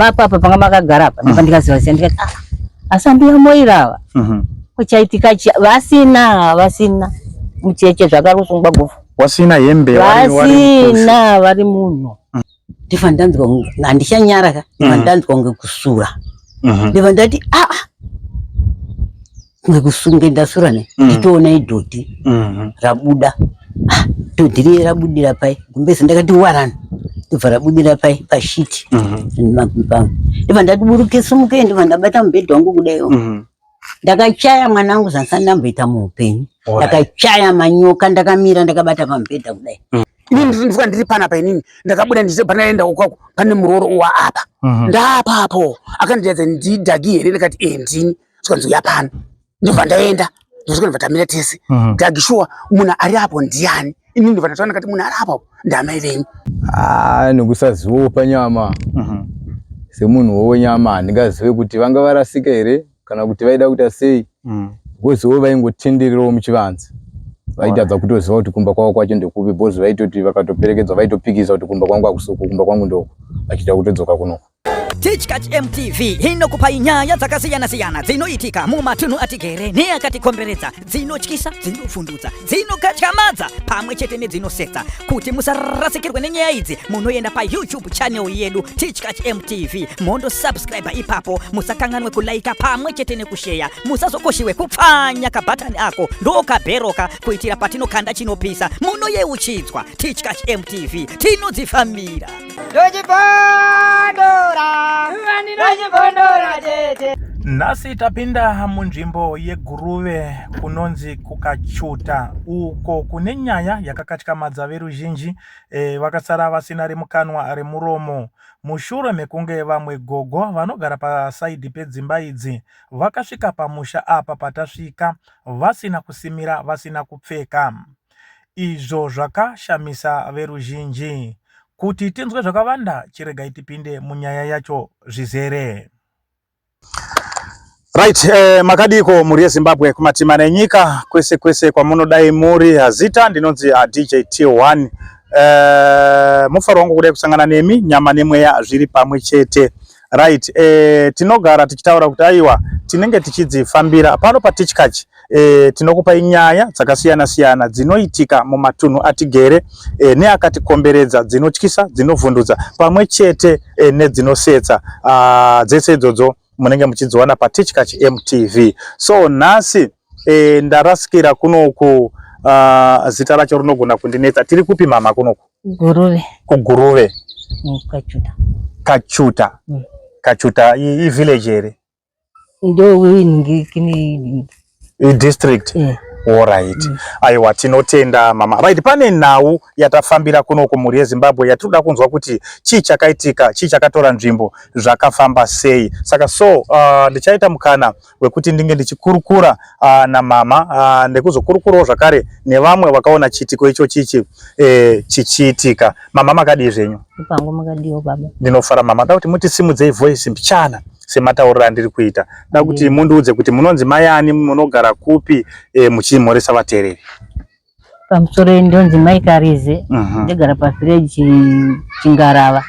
Vapapa panga makagara apa ndobva ndikaziva ziva ndikati ah, asi ambuya Moira ava kuchaitika chi vasina vasina mucheche zvakarusungwa gofu Wasina hembe vari vari mukushu. Vasina vari munhu. Ndifa ndanzwa kunge- handichanyara ka ndifa ndanzwa kunge kusura. Ndifa ndati aa kunge kusunge ndasura ne nditoona idhodhi rabuda. Ah, dhodhi riye rabudira pai gumbezi ndakati warani ndobva rabudira pai pashiti pangu. Ndibva ndati buruke sumuke ndibva ndabata mubhedha wangu kudaiwo. Ndakachaya mwana wangu zvandisati ndamboita muupenyu. Ndakachaya manyoka ndakamira ndakabata pamubhedha kudai. Inini ndinofunga ndiri panapa inini ndakabuda ndichibva pandaenda ukwako pane murooro uwa apa. Ndaapapo akandiedza ndidhagi here ndikati eh ndini. Zvikanzi uya pano. Ndobva ndaenda. Ndosvika ndobva tamira tese. Dhagi shuwa munhu ari apo ndiani? Inini ndobva ndataura ndikati munhu ari apo ndamai venyu. Ah, nekusazivawo panyama. Semunhuwo wenyama handingazive kuti vanga varasika here kana kuti vaida kuita sei. Because ivo vaingotendererawo muchivanze. Vaitadza kutoziva kuti kumba kwavo kwacho ndekupi because vaitoti vakatoperekedzwa vaitopikisa kuti kumba kwangu hakusuku, kumba kwangu ndoku. Vachiita kutodzoka kunoku. Tichkach MTV inokupai nyaya dzakasiyana-siyana dzinoitika mumatunhu atigere neakatikomberedza, dzinotyisa, dzinovhundutsa, dzinokatyamadza pamwe chete nedzinosetsa. Kuti musarasikirwe nenyaya idzi, munoenda paYouTube channel yedu Tichkach MTV mondosubscribe ipapo. Musakanganwe kulaika pamwe chete nekusheya. Musazokoshiwe kupfanya kabhatani ako ndokabheroka kuitira patinokanda chinopisa munoyeuchidzwa. Tichkach MTV tinodzifambira. Nhasi tapinda munzvimbo yeGuruve kunonzi kuKachuta uko kune nyaya yakakatyamadza veruzhinji e, vakasara vasina remukanwa remuromo mushure mekunge vamwe gogo vanogara pasaidhi pedzimba idzi vakasvika pamusha apa patasvika vasina kusimira vasina kupfeka izvo zvakashamisa veruzhinji. Kuti tinzwe zvakawanda chiregai tipinde munyaya yacho zvizere. Right, makadiko mhuri yeZimbabwe kumatima nenyika kwese kwese kwamunodai muri. Zita ndinonzi DJ T1. Mufaro wangu kudai kusangana nemi nyama nemweya zviri pamwe chete. Right, tinogara tichitaura kuti aiwa tinenge tichidzifambira pano paTichkach. Tinokupai nyaya dzakasiyana siyana dzinoitika mumatunhu atigere neakatikomberedza, dzinotyisa, dzinovhundutsa pamwe chete nedzinosetsa. Dzese idzodzo munenge muchidziwana paTichkach MTV. So nhasi ndarasikira kunoku, zita racho rinogona kundinetsa. Tiri kupi mama kunoku? Guruve. KuGuruve. Kachuta. Kachuta. Kachuta i village here? Ndo District. Alright. Aiwa tinotenda mama. Right, pane nhau yatafambira kunoku mhuri yeZimbabwe yatinoda kunzwa kuti chii chakaitika, chii chakatora nzvimbo, zvakafamba sei. Saka so ndichaita mukana wekuti ndinge ndichikurukura namama nekuzokurukurawo zvakare nevamwe vakaona chiitiko icho chichi chichiitika. Mama makadii zvenyu? Pangu makadiwo baba. Ndinofara mama. Da kuti mutisimudzei voice mbichana sematauriro andiri kuita. Da kuti mundiudze kuti munonzi mai ani, munogara kupi, muchimhoresa vateereri. Pamusoro ndonzi mai Karize. Ndogara pafireji Chingarava.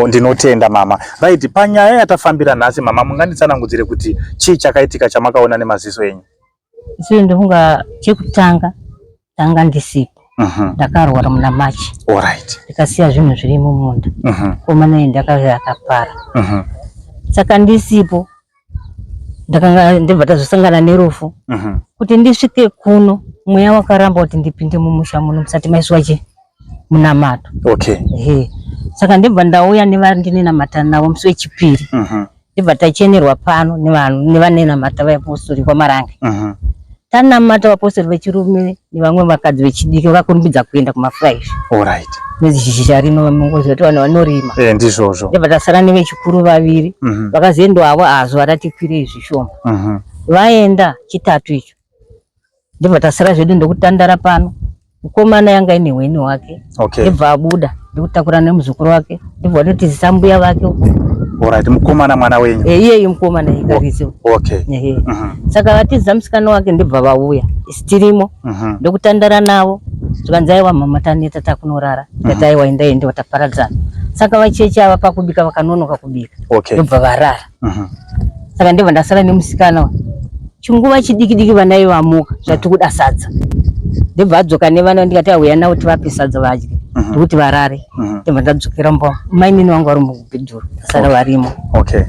Ndinotenda mama. Right, panyaya yatafambira nhasi mama, munganditsanangudzire kuti chii chakaitika chamakaona nemaziso enyu? Isu ndofunga chekutanga tanga ndisipo. Ndakarwara muna March. Alright. Ndikasiya zvinhu zviri mumunda. Komana iyi ndakauya akapara. Saka ndisipo ndakanga ndibva tazosangana nerufu. Kuti ndisvike kuno mweya wakaramba kuti ndipinde mumusha muno musati maiswa chi munamato. Okay. Ehe. Saka ndibva ndauya nevandinenamata navo musi wechipiri. Ndibva tachenerwa pano nevanenamata vapostori kwaMarange. Tanamata vapostori vechirume nevamwe vakadzi vechidiki vakakurumbidza kuenda kuma5. Alright. Nezhizha rino mungoziva kuti vanhu vanorima. Ndizvozvo. Ndibva tasara nevechikuru vaviri. Vakazoenda havo azo varati kwirei zvishoma. Vaenda chitatu icho. Ndibva tasara zvedu ndokutandara pano. Mukomana yanga ine hweni hwake. Okay. Ndibva abuda ndikutakura nemuzukuru wake. Ndibva watotizisa mbuya vake uko. Alright, mukomana mwana wenyu. Iyeyu mukomana ikariso. Okay. Ehe. Saka vatiza musikana wake ndibva vauya. Isu tirimo. Ndokutandara navo. Zvikanzi aiwa mama taneta takunorara. Tikati aiwa endai ende wataparadzana. Saka vacheche ava pakubika vakanonoka kubika. Okay. Ndobva varara. Saka ndobva ndasara nemusikana chinguva chidiki diki vana ivo vamuka zvati kuda sadza. Ndobva adzoka nevana ndikati auya navo tivape sadza vadye. Ndikuti varare. Ndobva ndadzokera mumba mainini vangu vari mubhedhuru ndasara varimo. Okay.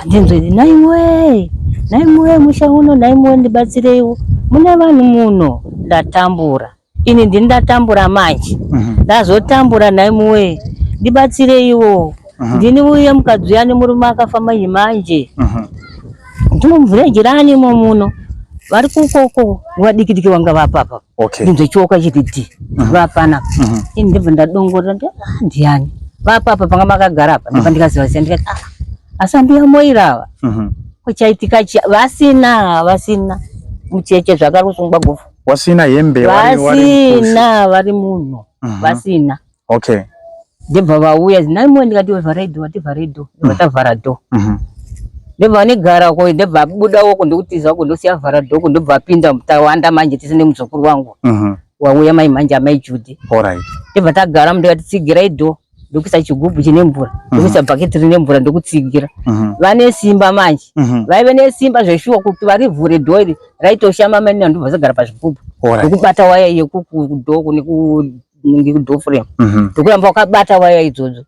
Ndinzwe naiwe naiwe musha uno naiwe ndibatsireiwo mune vanhu muno ndatambura. Ini ndini ndatambura manje. Ndazotambura nhaimuwe ndibatsireiwo. Ndini uye mukadzi uya nemurume akafa manje manje. Ndinomuvhireji rani imo muno. Vari kukoko nguva diki diki vanga vapapa. Okay. Ndinzwe chioko chiti dhi. Vapana. Ini ndibva ndadongorera ndi ah ndiani. Vapapa panga makagara apa. Ndibva ndikaziva ziya ndikati ah asi ambuya Moira ava. Kuchaitika chi vasina vasina mucheche zvakarusungwa gufu. Wasina hembe vasina vari munhu vasina. Okay. Ndibva vauya naimwe ndikati vharai door tivhare door ndibva tavhara door. Ndibva vanegara uko ndibva abuda uko ndokutiza uko ndosiya vhara door uko ndobva apinda tawanda manje tese nemuzukuru wangu. Wauya mai manje amai Judy. All right. Ndibva tagara ndikati tsigirai door. Ndokuisa chigubhu chine mvura ndokuisa bhaketi rine mvura ndokutsigira. Vane simba manje. Vaive nesimba zveshuwa kuti varivhure dhoo iri raitoshama mani ndobva vazogara pazvigubhu. Ndokubata waya yekudhoo nekudhoo frame. Ndokuramba wakabata waya idzodzo.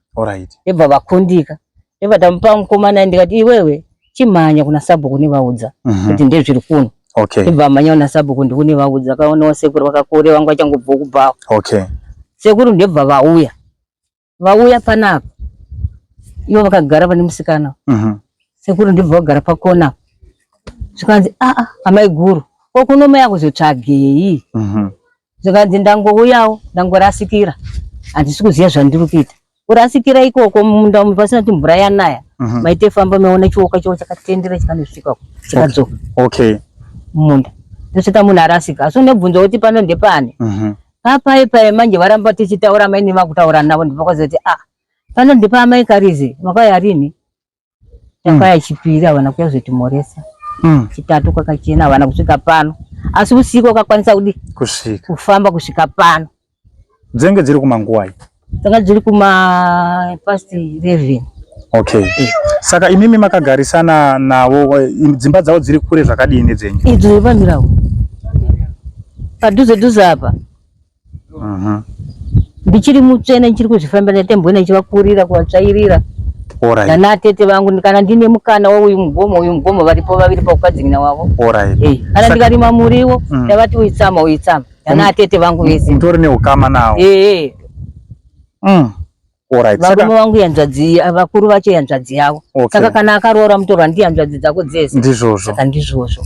Ndobva vakundika. Ndobva tamupa mukomana ndikati iwewe chimhanya kuna sabhuku nevaudza kuti ndezviri kuno. Okay. Ndobva amhanya kuna sabhuku ndikunevaudza akaonawo sekuru vakakure vangu vachangobva kubvawo. Okay. Sekuru ndobva vauya. Vauya panapa. Ivo vakagara pane musikana. Sekuru ndobva vagara pakona. Zvikanzi a a amai guru ko kuno maya kuzotsvagei? Zvikanzi ndangouyawo ndangorasikira. Handisi kuziva zvandiri kuita. Kurasikira ikoko mumunda umu pasina kuti mvura yanaya. Maite famba maona chioko chavo chakatendera chikanosvika chikadzoka. Okay. Mumunda. Ndosvika munhu arasika. Asi unobvunza kuti pano ndepani? Papai pai manje varamba tichitaura mai nemakutaura navo ndopakazoti ah pano ndepa amai Karize makauya rini? Takauya chipiri havana kuuya kuzotimhoresa. Chitatu kwakachena havana kusvika pano. Asi usiku wakakwanisa kudi kusvika kufamba kusvika pano. Dzenge dziri kumanguwai? Dzanga dziri kuma past 11. Okay. Saka imimi makagarisana navo dzimba dzavo dziri kure zvakadini nedzenyu? Idzo dzepamirawo. Padhuze dhuze apa. Ndichiri mutsvene ndichiri kuzvifambira ndaimbona ndichivakurira kuvatsvairira. Alright. Nana tete vangu kana ndine mukana wauyu mugomo uyu mugomo varipo vaviri pakukadzimina wavo. Alright. Kana ndikarima muriwo ndavati uitsama uitsama. Nana tete vangu vese. Mutori neukama nawo. Alright. Varume vangu yanzvadzi vakuru vacho yanzvadzi yavo. Saka kana akaroora mutorwa ndiye hanzvadzi dzako dzese. Ndizvozvo. Saka ndizvozvo.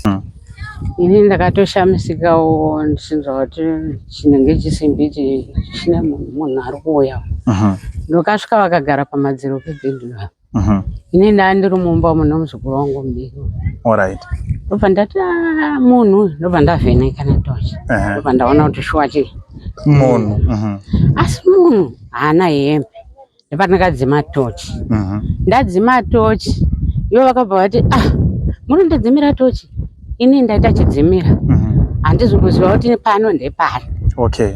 Ini ndakatoshamisikawo ndichinzwa kuti chinenge chisimbi ichi chine munhu ari kuuya. Ndokasvika vakagara pamadziro pebhedhi. Ini ndandiri mumba umu nemuzukuru wangu mudiki. Alright. Ndobva ndati ah, munhu ndobva ndavheneka netochi. Ndobva ndaona kuti shuwa chii munhu. Asi munhu haana hembe. Ndobva ndakadzima tochi. Ndadzima tochi ivo vakabva vati ah munondidzimira tochi. Ini ndaita chidzimira. Handizi kuziva kuti pano ndepari. Okay.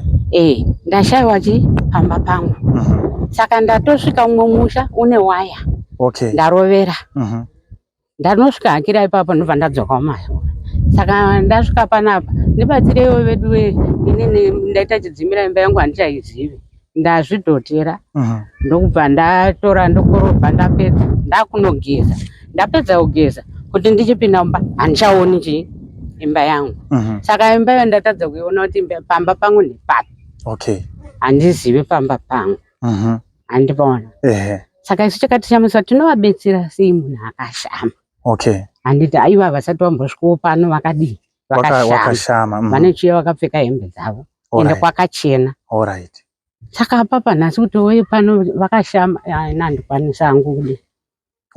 Ndashaiwa chi pamba pangu. Saka ndatosvika umwe musha une waya. Okay. Ndarovera. Ndanosvika hakira ipapo ndobva ndadzoka mumashure. Saka ndasvika panapa ndibatsireiwo vedu inini ndaita chidzimira imba yangu handichaizivi. Ndazvidhotera ndokubva ndatora ndokorobha ndapedza ndakunogeza. Ndapedza kugeza kuti ndichipinda mumba handichaoni chii imba yangu. Saka imba iyo ndatadza kuiona kuti pamba pangu ndepapi. Okay. Handizivi pamba pangu. Handipaona. Saka isu chakatishamisa tinovabetsera sei munhu akashama. Okay. Handiti aiwa vasati vambosvikawo pano vakadii? Vakashama. Vane chiya vakapfeka hembe dzavo. Ende kwakachena. Alright. Saka apapa nhasi kuti uye pano vakashama handikwanisa hangu kudii.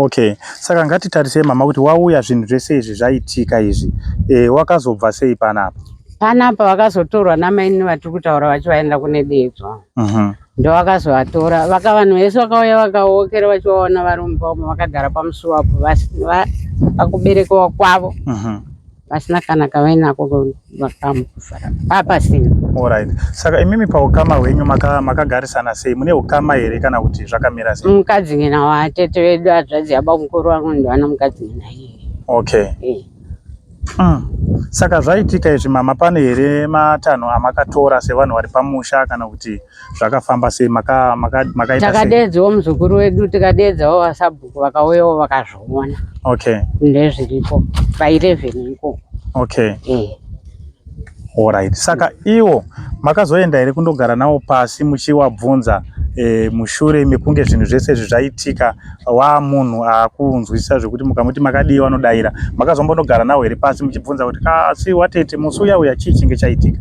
Okay. Saka ngatitarisei mama kuti wauya zvinhu zvese izvi zvaitika izvi. Wakazobva sei panapa? Panapa vakazotorwa namaini vatiri kutaura vacho vaenda kune dedzwa. Ndovakazovatora. Vaka vanhu vese vakauya vakaokera vachivaona vari mumba umo vakagara pamusuwo apo pakuberekewa kwavo. Vasina kana kavainako vakamuvhara papasina. Alright. Saka imimi paukama hwenyu makagarisana sei? Mune ukama here kana kuti zvakamira sei? Mukadzi ngina watete vedu hanzvadzi yabamukuru vangu ndivana mukadzi ngina iye. Okay. Eh. Saka zvaitika izvi mama pane here matanho amakatora sevanhu vari pamusha kana kuti zvakafamba sei makaita maka, maka takadeedzawo muzukuru wedu tikadeedzawo vasabhuku vakauyawo vakazviona. Okay. Ndezviripo pa 11 ikoko. Okay. Eh. Alright. Saka iwo makazoenda here kundogara nawo pasi muchiwabvunza e, mushure mekunge zvinhu zvese izvi zvaitika waa munhu aakunzwisisa zvekuti mukamuti makadii vanodaira makazombonogara nawo here pasi muchibvunza kuti kasi watete musi uya uya chii chinge chaitika?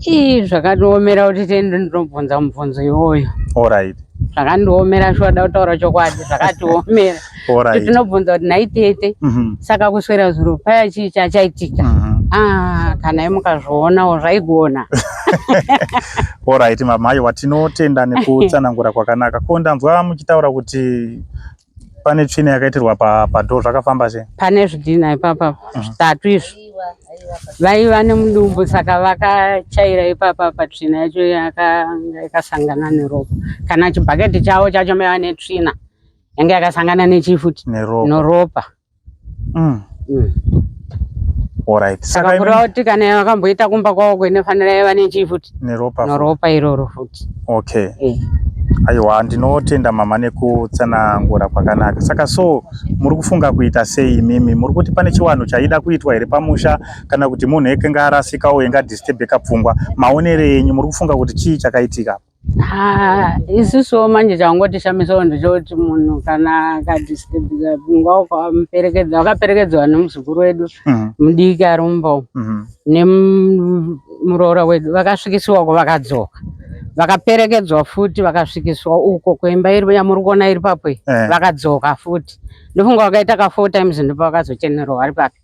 Ii zvakatiomera kuti tiende ndinobvunza mubvunzo iwoyo. Alright. Zvakandiomera shuwa da kutaura chokwadi zvakatiomera. Alright. Tinobvunza kuti nhai tete saka kuswera zuro paya chii chachaitika? Ah, kana mukazvionawo zvaigona. Alright mama, aiwa tinotenda nekutsanangura kwakanaka. Ko ndanzwa muchitaura kuti pane tsvina yakaitirwa padoor zvakafamba sei? Pane zvidhina ipapa zvitatu izvo. Vaiva nemudumbu saka vakachaira ipapa patsvina yacho yakanga yakasangana neropa. Kana chibhaketi chavo chacho maiva netsvina yanga yakasangana nechii futi? Neropa. Neropa. Alright. Saka kureva kuti kana vakamboita kumba kwavo inofanira yaiva nechii futi? Neropa. Neropa iroro futi. Okay. Aiwa ndinotenda mama nekutsanangura kwakanaka. Saka so muri kufunga kuita sei imimi? Muri kuti pane chiwanhu chaida kuitwa here pamusha kana kuti munhu eke arasikawo enga disturbeka pfungwa? Maonere enyu muri kufunga kuti chii chakaitika? Ah, isusuwo manje changotishamisawo ndechekuti munhu kana akadisturbika pfungwa ukamuperekedza wakaperekedzwa nemuzukuru wedu mudiki ari mumba umu nemuroora wedu vakasvikisiwa uko vakadzoka vakaperekedzwa futi vakasvikiswa uko kuimba iri yamuri kuona iri papo iyi vakadzoka futi ndofunga vakaita ka 4 times ndipo vakazochenerwa vari papi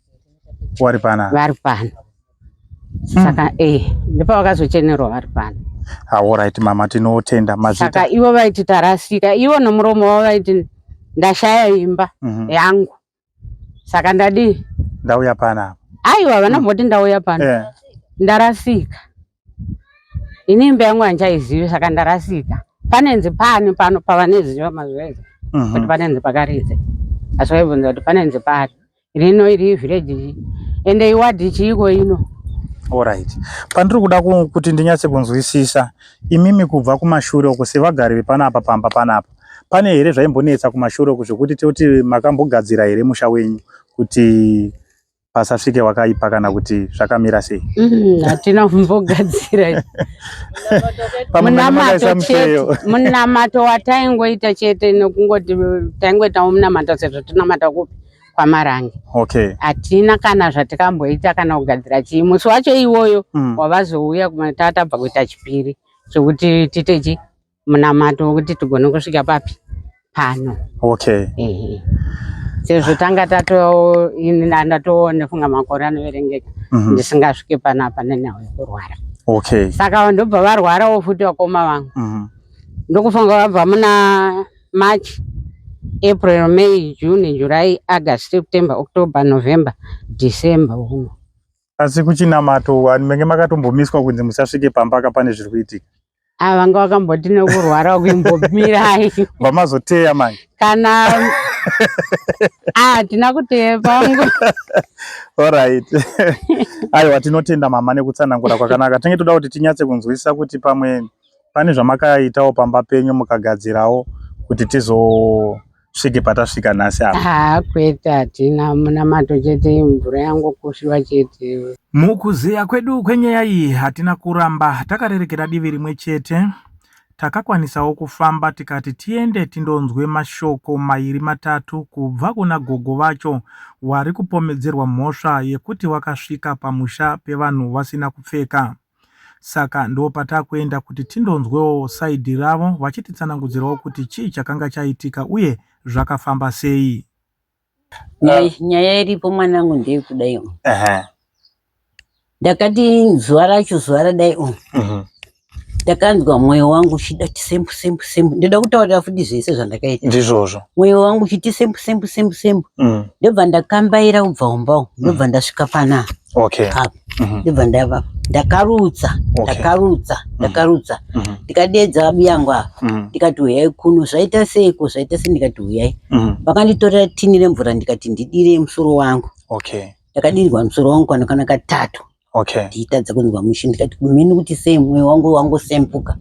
vari pana vari pano saka ndipo vakazochenerwa vari pano. Alright mama tinotenda mazvita. Saka ivo vaiti tarasika ivo nomuromo wavo vaiti ndashaya imba yangu saka ndadii ndauya pana. Aiwa vanamboti ndauya pano ndarasika ini imba yangu handichaizivi saka ndarasika panenzi pani pano pavaneziva mazuva ese kuti panenzi pakaridze asi vaibvunza kuti panenzi pari rino iri village ende iwadhi chiiko ino. Alright. Pandiri kuda kuti ndinyatse kunzwisisa imimi kubva kumashure uko sevagari vepanapa pamba panapa pane here zvaimbonetsa kumashure uko zvekuti toti makambogadzira here musha wenyu kuti pasasvike wakaipa kana kuti zvakamira sei? Hatina kumbogadzira. Munamato chete, munamato wataingoita chete nokungoti taingoitawo munamato sezvo tinamata kupi kwaMarange. Okay. Hatina kana zvatikamboita kana kugadzira chii musi wacho iwoyo wavazouya tatabva kuita chipiri chekuti tiite chi munamato wekuti tigone kusvika papi pano. Okay. Sezvo tanga tato ini ndatonefunga makore anoverengeka ndisingasvike panapa nenhau yekurwara. Okay. Saka ndobva varwarawo futi vakoma vangu. Ndokufunga vabva muna March, April, May, June, July, August, September, October, November, December uno. Asi kuchinamato menge makatombomiswa kunzi musasvike pamba ka pane zviri kuitika. Ah, vanga vakamboti nekurwara kuimbomirai. Vamazoteya manje. Kana ah tina kuteya pangu. Alright. Aiwa tinotenda mama nekutsanangura kwakanaka. Tinenge toda kuti tinyatse kunzwisisa kuti pamwe pane zvamakaitawo pamba penyu mukagadzirawo kuti tizosvike patasvika nhasi apa. Haa kwete hatina munamato chete mvura yangokushiwa chete. Mukuzeya kwedu kwenyaya iyi hatina kuramba takarerekera divi rimwe chete. Takakwanisawo kufamba tikati tiende tindonzwe mashoko mairi matatu kubva kuna gogo vacho wari kupomedzerwa mhosva yekuti wakasvika pamusha pevanhu vasina kupfeka. Saka ndopatakuenda kuti tindonzwewo side ravo vachititsanangudzirawo kuti chii chakanga chaitika uye zvakafamba sei. Nyaya iripo mwanangu ndeyekudai. Ndakati zuva racho zuva radai Ndakanzwa mwoyo wangu uchida kuti sembu sembu sembu. Ndoda kutaurira futi zvese zvandakaita. Ndizvozvo. Mwoyo wangu uchiti sembu sembu sembu sembu. Ndobva ndakambaira kubva umba umu. Ndobva ndasvika panapa. Okay. Apa. Ndobva ndava ndakarutsa, ndakarutsa, ndakarutsa. Ndikadeedza abiyangu ava. Ndikati huyai kuno zvaita seiko zvaita sei ndikati huyai. Vakanditorera tini remvura ndikati ndidire musoro wangu. Okay. Ndakadirwa musoro wangu kanokana katatu. Okay. Ndichitadza kunzwa mushe ndikati kumheni kuti sei mwoyo wangu wangosembuka.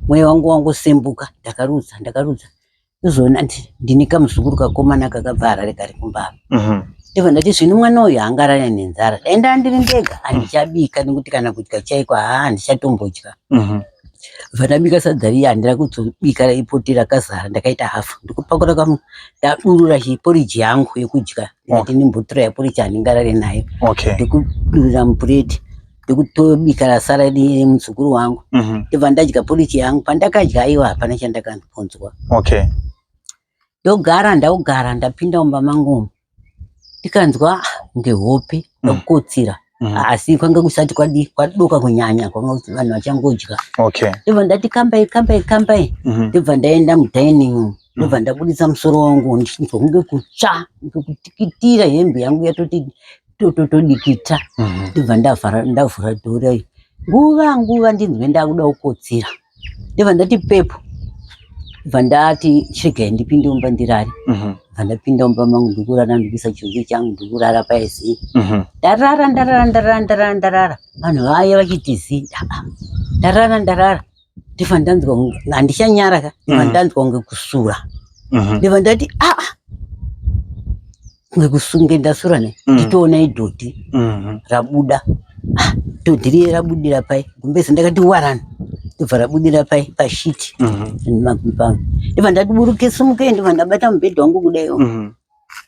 Mwoyo wangu wangosembuka ndakarutsa ndakarutsa. Ndozoona ndine kamuzukuru kakomana kakabva Harare kari kumba. Ndobva ndati zvino mwana uyu haangarare nenzara. Dai ndaa ndiri ndega handichabika nekuti kana kudya chaiko haa handichatombodya. Bva ndabika sadza riya handina kuzobika raipoti rakazara ndakaita hafu. Ndikupakura kamu ndadurura chiporiji yangu yekudya ndikati ndimbotora poriji handingarare nayo. Okay. Ndikudurura mupureti. Ndikutobika rasara remuzukuru wangu. Ndobva ndadya poriji yangu pandakadya aiwa hapana chandakanzwa. Okay. Ndogara ndaugara ndapinda mumba mangu umu ndikanzwa kunge hope ndakukotsira. Asi kwanga kusati kwadi kwadoka kunyanya kwanga kuti vanhu vachangodya. Okay. Ndobva ndati kambai kambai kambai. Ndobva ndaenda mudining umu. Ndobva ndabudisa musoro wangu ndichinzwa kunge kutsva kunge kutikitira hembe yangu yatoti totodikita. Ndobva ndavhara ndavhura dhora iyi. Nguva nguva ndinzwe ndakuda kukotsira. Ndobva ndati pepo. Ndobva ndati chiregai ndipinde mumba ndirare. Ndobva ndapinda mumba mangu ndikurara ndikuisa chungu changu ndikurara paizii. Ndarara ndarara ndarara ndarara ndarara. Vanhu vaya vachiti zii. Ndarara ndarara. Ndobva ndanzwa kunge handichanyara ka. Ndobva ndanzwa kunge kusura. Ndobva ndati ah kunge kusunge ndasura ne. Nditoona idhodhi rabuda. Ah, dhodhi riye rabudira pai gumbeze ndakati warani. Ndobva rabudira pai pashiti. Ndobva ndati buruke sumuke ndobva ndabata mubhedha wangu kudai.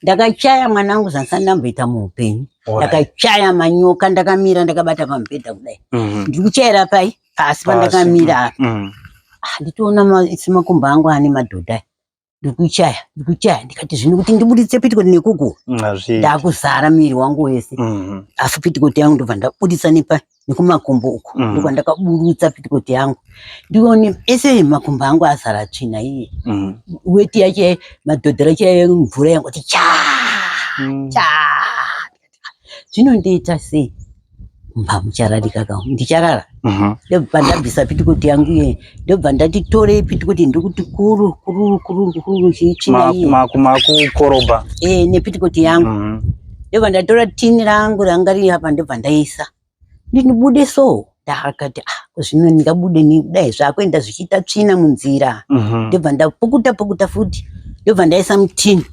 Ndakachaya mwana wangu zvandisati ndamboita muupenyu. Ndakachaya manyoka ndakamira ndakabata pamubhedha kudai. Ndiri kuchayira pai pasi pandakamira apa. Ah, nditoona makumbo angu ane madhodha. Ndikuchaya, ndikuchaya ndikati zvino kuti ndibuditse pitikoti nekuku. Ndakuzara miri wangu wese. Asi pitikoti yangu ndobva ndabuditsa nepa nekumakumbo uku. Ndokwandakaburutsa pitikoti yangu. Ndione ese makumbo angu azara tsvina iye. Weti yacho madhodha racho yaive mvura yangu kuti cha cha. Zvinondiita sei? Mba muchararika ka ndicharara. Ndobva ndabvisa pitikoti yangu iye. Ndobva ndati torei pitikoti ndikuti kuru kuru kuru kuru chitsvina iye. Makukorobha. Eh nepitikoti yangu. Ndobva ndatora tini rangu ranga riri apa ndobva ndaisa. Ndinobude so ndakati ah zvino ndingabude ni kudai zvakuenda zvichiita tsvina munzira. Ndobva ndapukuta pukuta futi. Ndobva ndaisa mutini.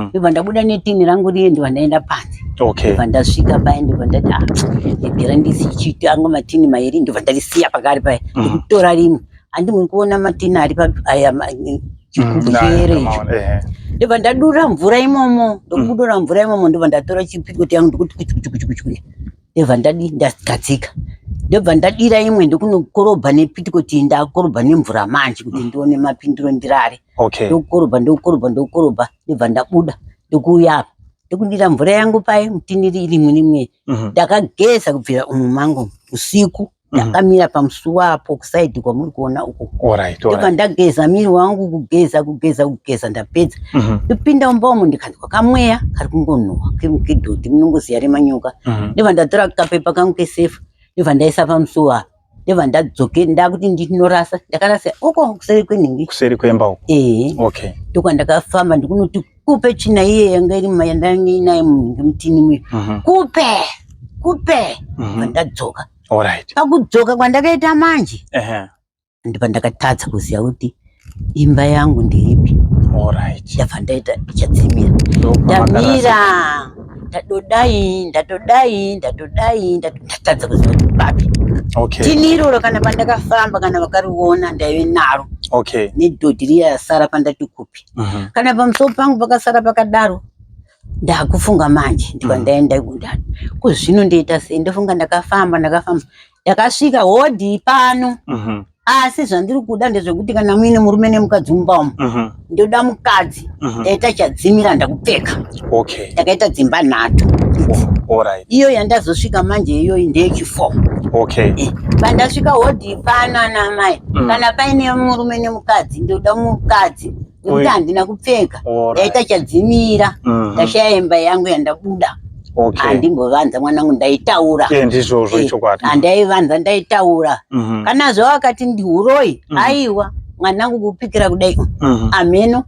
Ndobva ndabuda netini rangu riye ndobva ndaenda panze. Okay. Ndobva ndasvika paye ndobva ndati ah ndegera ndisichitanga matini mairi ndobva ndarisiya pakari paye. Ndikutora rimwe. Handi muri kuona matini ari pa aya chigubhu chere icho. Ndobva ndadura mvura imomo, ndokudura mvura imomo ndobva ndatora chipikoti yangu ndikuti kuchu kuchu kuchu kuchu. Ndobva ndadi ndagadzika. Ndobva ndadira imwe ndokunokorobha nepitikoti ndakorobha nemvura manje kuti ndione mapindiro ndirare. Okay. Ndokukorobha ndokukorobha ndokukorobha ndobva ndabuda ndokuuya apa. Ndokudira mvura yangu paye mutini rimwe rimwe. Ndakageza kubvira umu mangu usiku. Ndakamira pamusuwo apo kusaidhi kwamuri kuona uko. Ndobva ndageza miri wangu kugeza kugeza kugeza ndapedza. Ndopinda mumba umu ndikanzwa kamweya kari kungonhuhwa kedhodhi munongoziya remanyoka. Ndobva ndatora kapepa kangu kesefa ndobva ndaisa pamusuwo apa. Ndobva ndadzoke ndakuti ndinorasa ndakarasa uko kuseri kwenhingi. Kuseri kwemba uko. Ehe. Okay. Ndokwandakafamba ndikunoti kupe tsvina iye yanga iri yandanga munhingi mutini muya. Kupe kupe. Ndadzoka. Alright. Pakudzoka kwandakaita manje. Ndipo ndakatadza kuziva kuti imba yangu ndeipi. Alright. Ndabva ndaita chadzimira. Ndamira. Ndatodai, ndatodai, ndatodai, ndatadza kuziva kuti papi. Okay. Tini iroro kana pandakafamba kana vakariona ndaive naro. Okay. Nedhodhi riya rasara pandati kupi. Kana pamusoro pangu pakasara pakadaro. Ndakufunga manje ndikwa ndaenda kundani. Ko zvino ndoita sei? Ndofunga ndakafamba ndakafamba. Ndakasvika hodhi pano. Asi zvandiri kuda ndezvekuti kana muine murume nemukadzi mumba umu. Ndoda mukadzi. Ndaita chadzimira ndakupfeka. Okay. Ndakaita dzimba nhatu. Alright. Iyo yandazosvika manje iyoyi ndeyechifo. Okay. Pandasvika hodhi pano ana amai. Kana paine murume nemukadzi ndoda mukadzi. Nekuti handina kupfeka. Ndaita chadzimira. Ndashaya imba yangu yandabuda. Okay. Handimbovanza mwanangu ndaitaura. Eh, ndizvozvo Eh, ichokwadi. Handaivanza ndaitaura. Kana zvawakati ndihuroyi, aiwa mwanangu kupikira kudai. Ameno.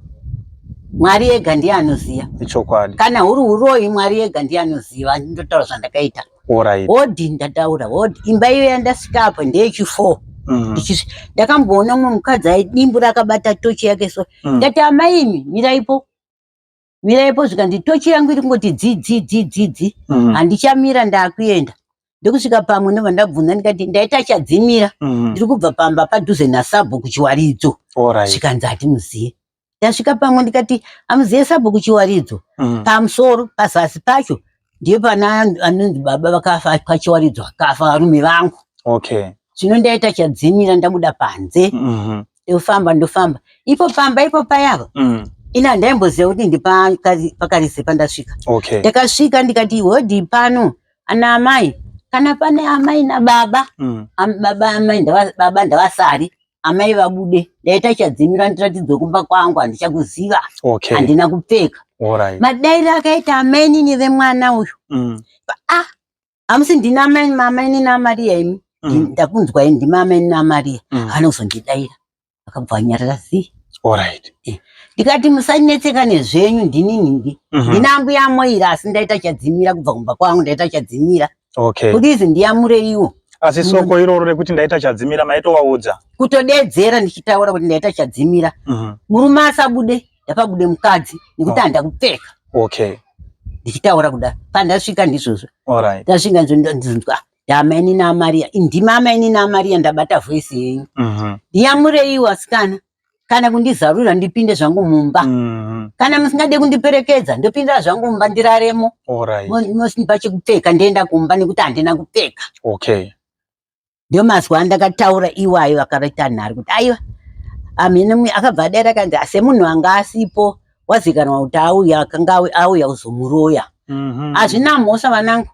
Mwari ega ndiye anoziva. Ichokwadi. Kana huri huroyi Mwari ega ndiye anoziva. Ndotaura zvandakaita. Alright. Hodhi ndataura hodhi imba iyo yandasvika apo ndeyechi 4. Ndakamboona umwe mukadzi aidimbura akabata tochi yake so. Ndati amai imi miraipo. Miraipo zvikanzi tochi yangu iri kungoti dzi dzi dzi dzi dzi. Handichamira ndakuenda. Ndokusvika pamwe ndobva ndabvunza ndikati ndaita chadzimira. Ndiri kubva pamba padhuze nasabhuku Chiwaridzo. Alright. Zvikanzi hatimuziye. Ndasvika pamwe ndikati amuziye sabhuku Chiwaridzo. Pamusoro pazasi pacho ndiye pana anonzi baba vakafa paChiwaridzo akafa varume vangu. Okay. Zvino ndaita chadzimira ndabuda panze. Ndofamba ndofamba. Ipo pamba ipo payava. Ini handaimboziva kuti ndipakarise pandasvika. Okay. Ndakasvika ndikati hodhi pano ana amai kana pane amai nababa. Baba amai baba ndavasari. Amai vabude ndaita chadzimira ndiratidzwe kumba kwangu handichakuziva. Okay. Handina kupfeka. Alright. Madairo akaita amainini vemwana uyu. Ah, hamusi ndina amai amainini aMaria imi. Ndakunzwa ini ndima amainini aMaria. Haana kuzondidaira. Akabva anyarara zii. Alright. Ndikati musanetseka nezvenyu ndini nhingi. Ndina ambuya Moira asi ndaita chadzimira kubva kumba kwangu ndaita chadzimira. Okay. Kuti izi ndiyamureiwo. Asi soko iroro rekuti ndaita chadzimira maitovaudza? Kutodedzera ndichitaura kuti ndaita chadzimira. Murume asabude, ndapabude mukadzi nekuti handina kupfeka. Okay. Ndichitaura kudaro. Pandasvika ndizvozvo. Alright. Ndasvika ndinzwa ndamaini naMaria. Ndima amaini naMaria ndabata voice yenyu. Ndiyamureiwo asikana. Kana kundizarura ndipinde zvangu mumba. Kana musingade kundiperekedza ndopinda zvangu mumba ndiraremo. Alright. Mosindipa chekupfeka ndienda kumba nekuti handina kupfeka. Okay. Ndiyo mazwi andakataura iwayo akaita nhari kuti aiwa amene akabva adaira akanzi ase munhu anga asipo wazikanwa kuti auya akanga auya kuzomuroya. Hazvina mhosva vanangu.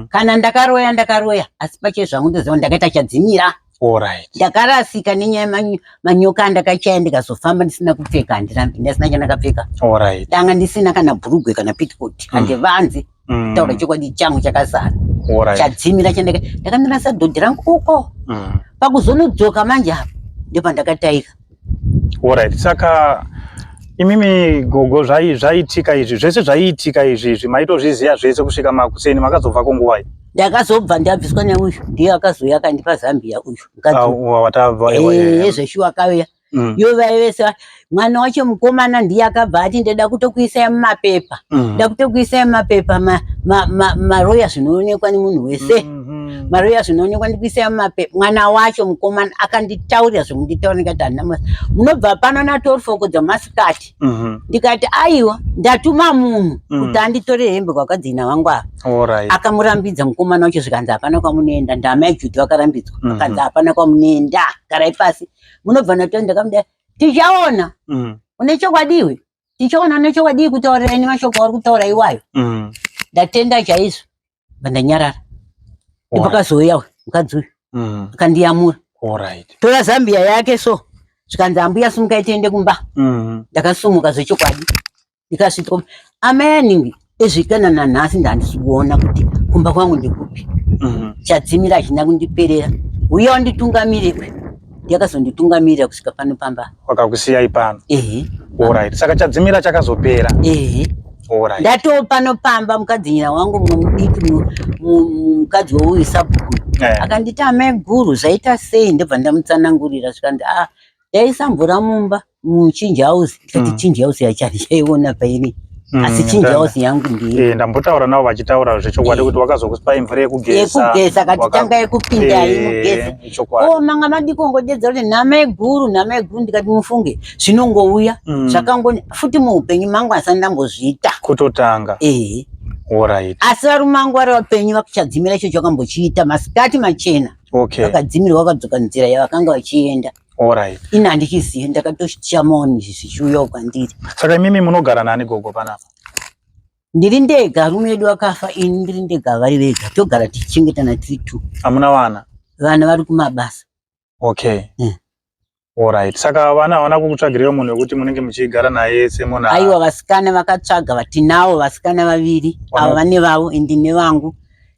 Kana ndakaroya ndakaroya asi pache zvangu ndoziva ndakaita chadzimira. Alright. Ndakarasika nenyaya manyoka andakachaya ndikazofamba ndisina kupfeka handirambi ndasina chandakapfeka. Alright. Ndanga ndisina kana bhurugwe kana petticoat handivanzi. Kutaura chokwadi changu chakazara. Alright. Chadzimira chandaka ndakandirasa dhodhi rangu uko. Pakuzonodzoka manje apa ndopandakataika. Alright. Saka imimi gogo zvaiitika izvi zvese zvaiitika izvi izvi maitozviziya zvese kusvika makuseni makazobva kunguva iyi? Ndakazobva ndabviswa neuyu ndiye akazouya akandipa Zambia uyu mukadzi uyu. Watabva Zveshuwa akauya. Yo vaivese mwana wacho mukomana ndiye akabva ati ndada kutokuisai mumapepa. Nda kutokuisai mumapepa maroya zvinoonekwa nemunhu wese. Maroya zvinoonekwa ndikuisai mumapepa. Mwana wacho mukomana akanditaurira zvekunditaurira ndikati handina munobva pano natorofoko dzamasikati. Ndikati aiwa ndatuma munhu kuti anditore hembe kwakadzina vangu ava. Alright. Akamurambidza mukomana wacho zvikanzi hapana kwamunoenda. Ndamai Judy vakarambidzwa. Akanzi hapana kwamunoenda. Garai pasi. Munobva natoenda ndakamuda tichaona. Une chokwadi iwe? Tichaona une chokwadi kutaurira ini mashoko auri kutaura iwayo. Ndatenda chaizvo. Bandanyarara. Ndipakazouya mukadzi uyu. Akandiyamura. Alright. Tora Zambia yake so. Zvikanzi ambuya sumukai tiende kumba. Ndakasumuka zvechokwadi. Ndikasvika amai aningi ezvikana nanhasi ndandisi kuona kuti kumba kwangu ndikupi. Chadzimira hachina kundiperera. Uya wanditungamire uyu. Ndakazonditungamirira kusvika pano pamba. Wakakusiyai pano. Ehe. Alright. Saka chadzimira chakazopera. Ehe. Alright. Ndatoo pano pamba mukadzinyira wangu mudiki mukadzi weuyu sabhuku. Akanditi amai guru zvaita sei ndobva ndamutsanangurira zvikanzi ah ndaisa mvura mumba muchinji house ndikati chinji house yacho handichaiona pairi asi chinji house yangu ndiye. Ndambotaura navo vachitaura zvechokwadi kuti wakazokupai mvura yekugeza. Yekugeza kati tanga yekupinda imugeze. Oh manga madikongodedza kuti nhamai guru nhamai guru ndikati mufunge zvinongouya zvakangoni futi muupenyu mangu asati ndambozviita. Kutotanga. Ehe. Alright. Asi varume vangu vari vapenyu vakuchadzimira icho chakambochiita masikati machena. Okay. Vakadzimirwa vakadzoka nzira yavakanga vachienda. Alright. Ini handichizivi ndakatoshamawo izvi zvichiuyawo kwandiri. Saka imimi munogara nani gogo panapa? Ndiri ndega, rume edu akafa ini ndiri ndega vari vega. Togara tichichengetana tiri two. Hamuna vana? Vana vari kumabasa. Okay. Alright. Saka vana havana kukutsvagirewo munhu wekuti munenge muchigara naye semunhu. Aiwa vasikana vakatsvaga vatinawo vasikana vaviri ava vane vavo indi nevangu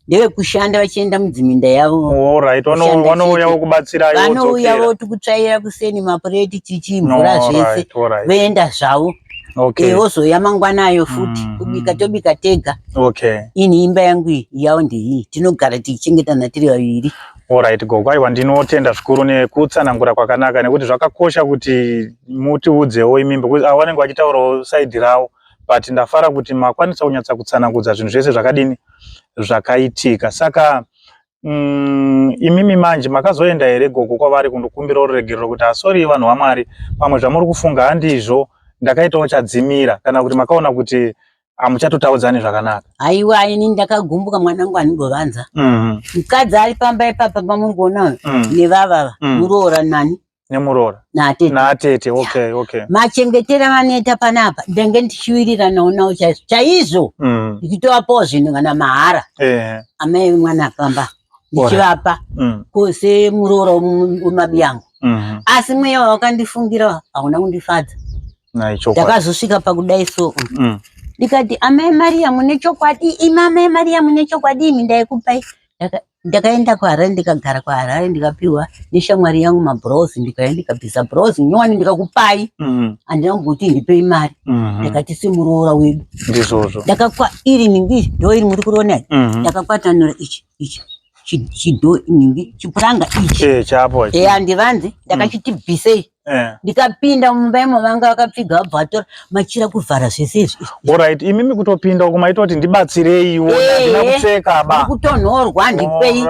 ndevekushanda vachienda mudziminda yavo. Alright. Vanouya vokubatsira vanouya voti kutsvaira kuseni mapureti chichi mvura zvese voenda zvavo. Okay. Eh, vozouya mangwanayo futi mm -hmm. kubika tobika tega. Okay. Ini imba yangu iyi yavo ndeiyi tinogara tichichengetana tiri vaviri. Alright gogo, aiwa ndinotenda zvikuru nekutsanangura kwakanaka nekuti zvakakosha kuti mutiudzewo imi because avo vanenge vachitaurawo side ravo but ndafara kuti makwanisa kunyatsa kutsanangudza zvinhu zvese zvakadini zvakaitika. Saka mm, imimi manje makazoenda here gogo kwavari kundokumbirawo ruregerero kuti asori ah, vanhu vaMwari pamwe zvamuri kufunga handizvo ndakaitawo chadzimira kana kuti makaona kuti hamuchatotaudzani zvakanaka. Haiwa ini ndakagumbuka mwanangu anigovanza. Mm. Mukadzi mm. ari pamba ipapa pamuri kuona mm. nevavava mm. muroora nani? Nemuroora. Naatete. Naatete, okay, okay. Machengetera vanoita panapa ndenge ndichiwiriranawo nawo chaizvo chaizvo mm. ndichitovapawo zvinhu kana mahara eh. Amai vemwana pamba ndichivapa mm. semuroora wemabiyangu mm -hmm. Asi mweya wawakandifungira hauna kundifadza. Ndakazosvika pakudai so mm. Ndikati amai Maria mune chokwadi imi amai Maria mune chokwadi imi ndaikupai. Ndakaenda kuHarare ndikagara kuHarare ndikapiwa neshamwari yangu mabrozi ndikauya ndikabvisa brozi nyowani ndikakupai mm. Handina kumboti ndipei mari mm-hmm. ndakati semuroora wedu ndizvozvo ndakakwa iri ningi ndo iri muri kuona mm-hmm. Ndakakwatanura ichi ichi chido ningi chipuranga ichi eh, chapo eh andivanzi ndakachiti bvisei eh. Ndikapinda mumba imo vanga vakapfiga vabva vatora machira kuvhara zvese izvi. Alright, imimi kutopinda uko maita kuti ndibatsireiwo handina eh, kupfeka ba. Kutonhorwa ndipei.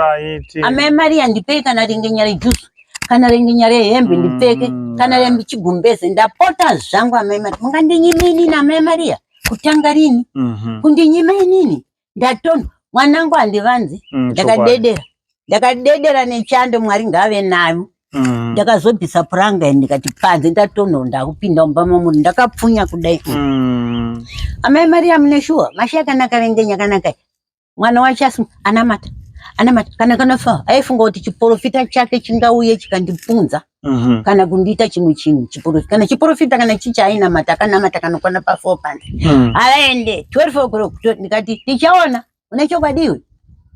Amai Maria ndipei kana ringenya rejuice kana ringenya rehembe ndipfeke kana rechigumbeze ndapota zvangu amai Maria mungandinyima inini amai Maria kutanga rini mm -hmm. kundinyima inini ndatonhwa mwanangu handivanzi mm, ndakadedera ndakadedera nechando mwari ngaave nayo mm. Ndakazobvisa puranga ndikati panze ndatonhwa ndakupinda mumba mamunhu ndakapfunya kudai mm. Amai Maria mune shuwa mashi akanaka rengenya akanaka mwana wacho asi anamata anamata kana kanofa aifunga kuti chiporofita chake chingauye chikandipunza mm -hmm. kana kundiita chimwe chinhu chiporofita kana chiporofita kana chichi ainamata akanamata kanokwana pa 4 panze mm. Avaende 12 o'clock ndikati tichaona une chokwadi iwe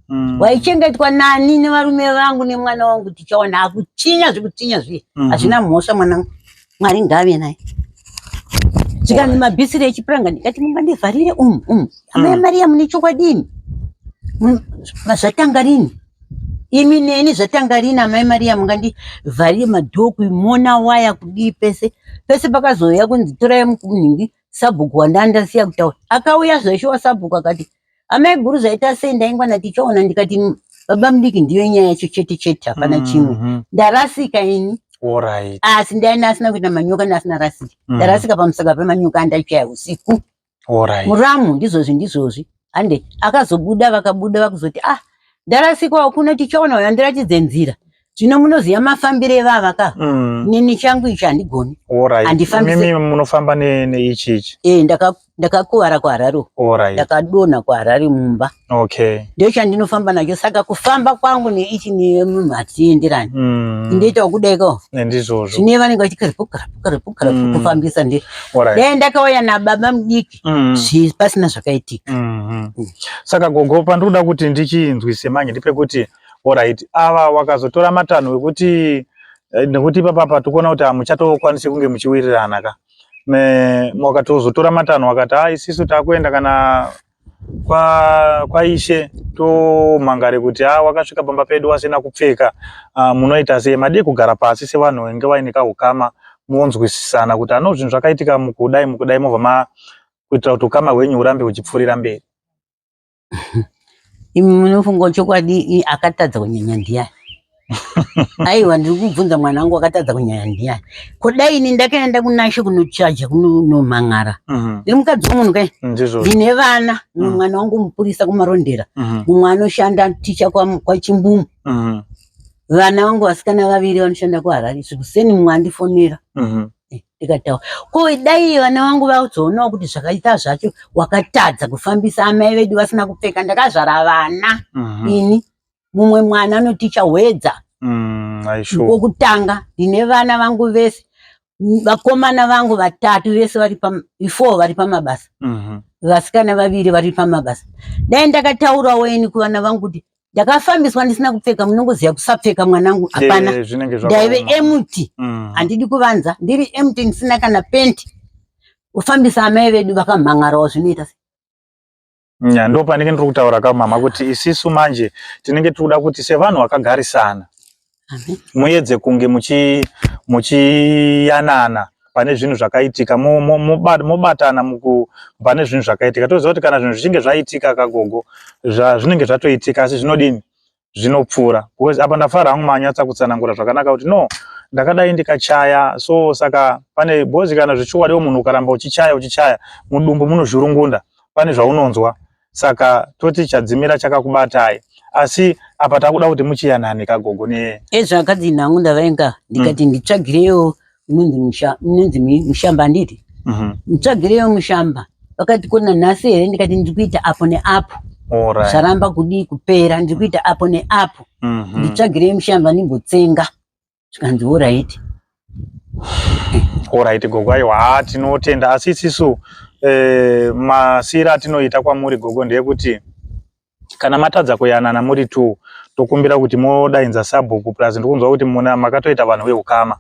mm. Waichengetwa nani nevarume vangu nemwana wangu tichaona akuchinya zvekuchinya zviye mhm. hazvina mm -hmm. mhosva mwanangu Mwari ngaave naye zvikanzi mabhisiri echipuranga ndikati mungandivharire umu umu amai mm. Maria mune chokwadi imi zvatanga rini imi neni zvatanga rini amai Maria mungandivharire madhoo kuimona waya kudii pese pese pakazouya kunzi torai mukunhingi sabhuku wandandasiya kutaura akauya zveshuwa sabhuku akati Amai guru zvaita sei ndaingwana tichaona ndikati baba mudiki ndiyo nyaya yacho chete chete hapana mm -hmm. chimwe ndarasika ini Alright. Asi ndaina asina kuita manyoka ndasina rasika mm -hmm. Ndarasika pamusaka pemanyoka andachaya usiku Alright. Muramu ndizvozvi ndizvozvi ande akazobuda vakabuda vakuzoti ah ndarasikwawo kuno tichaona uyo andiratidze nzira zvino munoziva mafambiro evava ka mm. nini changu ichi handigoni handifambise munofamba neichi ichi e ndakakuvara kuharare ndakadonha kuharare mumba okay. ndio chandinofamba nacho saka kufamba kwangu neichi nemunhu hatienderani mm. ndoita kudai ko ndizvozvo zvine vanenge vachikarapu karapu karapu karapu mm. kufambisa ndi dai ndakauya nababa mudiki mm. pasina zvakaitika mm -hmm. mm. Saka gogo pandinoda kuti ndichinzwise manje ndepekuti Alright, ava wakazotora matanho ekuti eh, nekuti ipapa tikuona kuti hamuchatokwanisi kunge muchiwirirana ka wakatozotora matanho wakati ha ah, isisu takuenda kana kwa kwaishe tomhangare kuti ha ah, wakasvika pamba pedu wasina kupfeka ah, munoita sei madii kugara pasi sevanhu venge vaine kahukama monzwisisana kuti ano zvinhu zvakaitika mukudai mukudai mobva ma kuitira kuti ukama hwenyu hurambe huchipfuurira mberi Imi munofunga chokwadi akatadza kunyanya ndiyani? Aiwa ndiri kubvunza mwana wangu akatadza kunyanya ndiyani? Ko dai ini ndakaenda kunashe kunochaja kunomhan'ara. Mhm. Ndiri mukadzi wemunhu kai? Ndine vana, mumwe mm. mwana wangu mupurisa kumarondera, mhm. mumwe anoshanda ticha kwaChimbumu. Mhm. Vana vangu vasikana vaviri vanoshanda kuHarare. Zvikuseni mumwe andifonera. Ndikataura ko dai vana vangu vazoonawo kuti zvakaita zvacho wakatadza kufambisa amai vedu vasina kupfeka ndakazvara vana mm -hmm. ini mumwe mwana anoticha hwedza. Mm, Ndikokutanga ndine vana vangu vese vakomana vangu vatatu vese vari four vari pamabasa mm-hmm. vasikana vaviri vari pamabasa dai ndakataurawo ini kuvana vangu kuti ndakafambiswa ndisina kupfeka munongoziva kusapfeka mwanangu hapana ndaive empty mm. handidi kuvanza ndiri empty ndisina kana penti kufambisa amai vedu vakamhan'arawo zvinoita se Nya ndo panenge ndiri kutaura ka mama kuti isisu manje tinenge tiri kuda kuti sevanhu vakagarisana muedze kunge muchi muchiyanana pane zvinhu zvakaitika mobatana muku pane zvinhu zvakaitika toziva kuti kana zvinhu zvichinge zvaitika kagogo zvinenge zvatoitika asi zvinodini zvinopfuura because apa ndafara hangu manyatsa kutsanangura zvakanaka kuti no ndakadai ndikachaya so saka pane because kana zvechokwadiwo munhu ukaramba uchichaya uchichaya mudumbu munozhurungunda pane zvaunonzwa saka toti chadzimira chakakubatai asi apa takuda kuti muchiyanane kagogo ne ezvakadzi nhangu ndavainga ndikati mm. nditsvagirewo unonzi musha unonzi mushamba handiti mm -hmm. mutsvagireyo mushamba vakati ko nanhasi here ndikati ndiri kuita apo neapo zvaramba kudii kupera ndiri kuita apo neapo mm -hmm. nditsvagirei mushamba ndimbotsenga zvikanzi oraiti oraiti gogo aiwa haa tinotenda asi isisu eh, masiyiro atinoita kwamuri gogo ndeyekuti kana matadza kuyanana muri two tokumbira kuti modainza sabhuku plus ndikunzwa kuti muna makatoita vanhu veukama